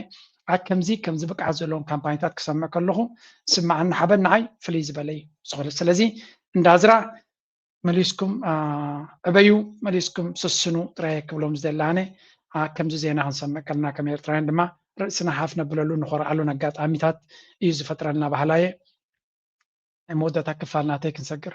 ኣብ ከምዚ ከምዚ ብቅዓት ዘለዎም ካምፓኒታት ክሰምዕ ከለኹ ዝስምዓኒ ሓበን ንዓይ ፍልይ ዝበለ እዩ ዝኾነ ስለዚ እንዳዝራ መሊስኩም ዕበዩ መሊስኩም ስስኑ ጥራየ ክብሎም ዝደሊ ኣነ። ከምዚ ዜና ክንሰምዕ ከለና ከም ኤርትራውያን ድማ ርእስና ሓፍ ነብለሉ ንኾርዓሉን ኣጋጣሚታት እዩ ዝፈጥረልና በሃላየ። ናይ መወዳእታ ክፋል ናተይ ክንሰግር።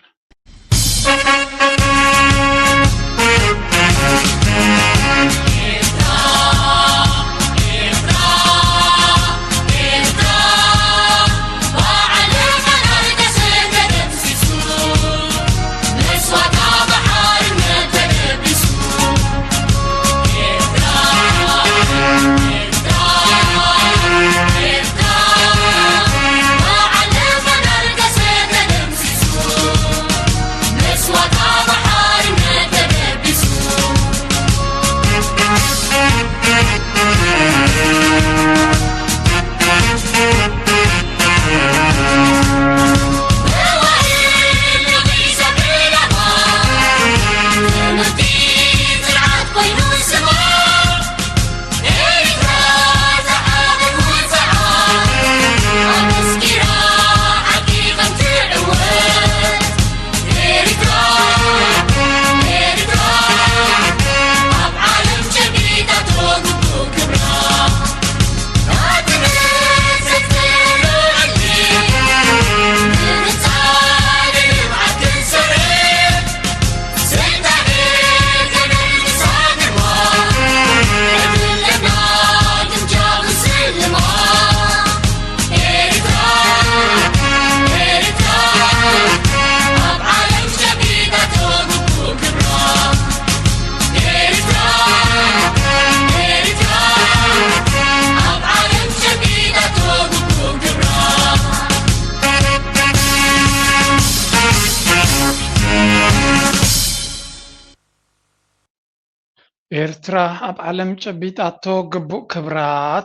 ኤርትራ ኣብ ዓለም ጨቢጣቶ ግቡእ ክብራ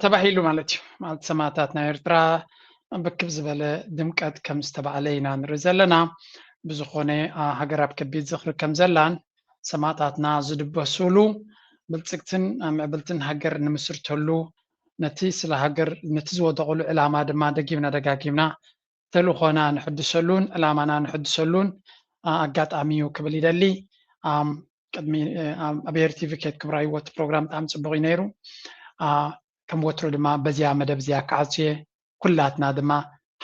ተባሂሉ ማለት እዩ። ማለት ሰማእታት ናይ ኤርትራ ብክብ ዝበለ ድምቀት ከም ዝተባዕለ ኢና ንርኢ ዘለና። ብዝኾነ ሃገር ኣብ ከቢድ ዝኽሪ ከም ዘላን ሰማእታትና ዝድበሱሉ ብልጽግትን ምዕብልትን ሃገር ንምስርተሉ ነቲ ስለ ሃገር ነቲ ዝወደቑሉ ዕላማ ድማ ደጊምና ደጋጊምና ተልእኾና ንሕድሰሉን ዕላማና ንሕድሰሉን ኣጋጣሚ እዩ ክብል ይደሊ። ቅድሚ ኣብ ኤር ቲቪ ኬት ክብራ ይወት ፕሮግራም ብጣዕሚ ፅቡቅ እዩ ነይሩ። ከም ወትሩ ድማ በዚያ መደብ እዚያ ክዓፅየ ኩላትና ድማ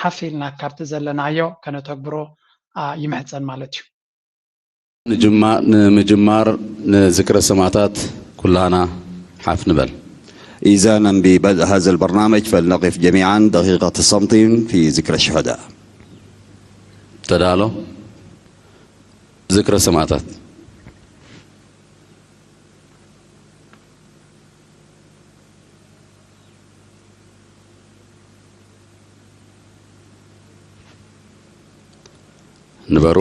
ሓፍ ኢልና ካብቲ ዘለናዮ ከነተግብሮ ይምሕፀን ማለት እዩ። ንምጅማር ንዝክረ ሰማእታት ኩላና ሓፍ ንበል። إذا ببدء هذا البرنامج فلنقف جميعا دقيقة صمت في ذكرى الشهداء. ተዳሎ ዝክረ ሰማእታት። ንበሩ።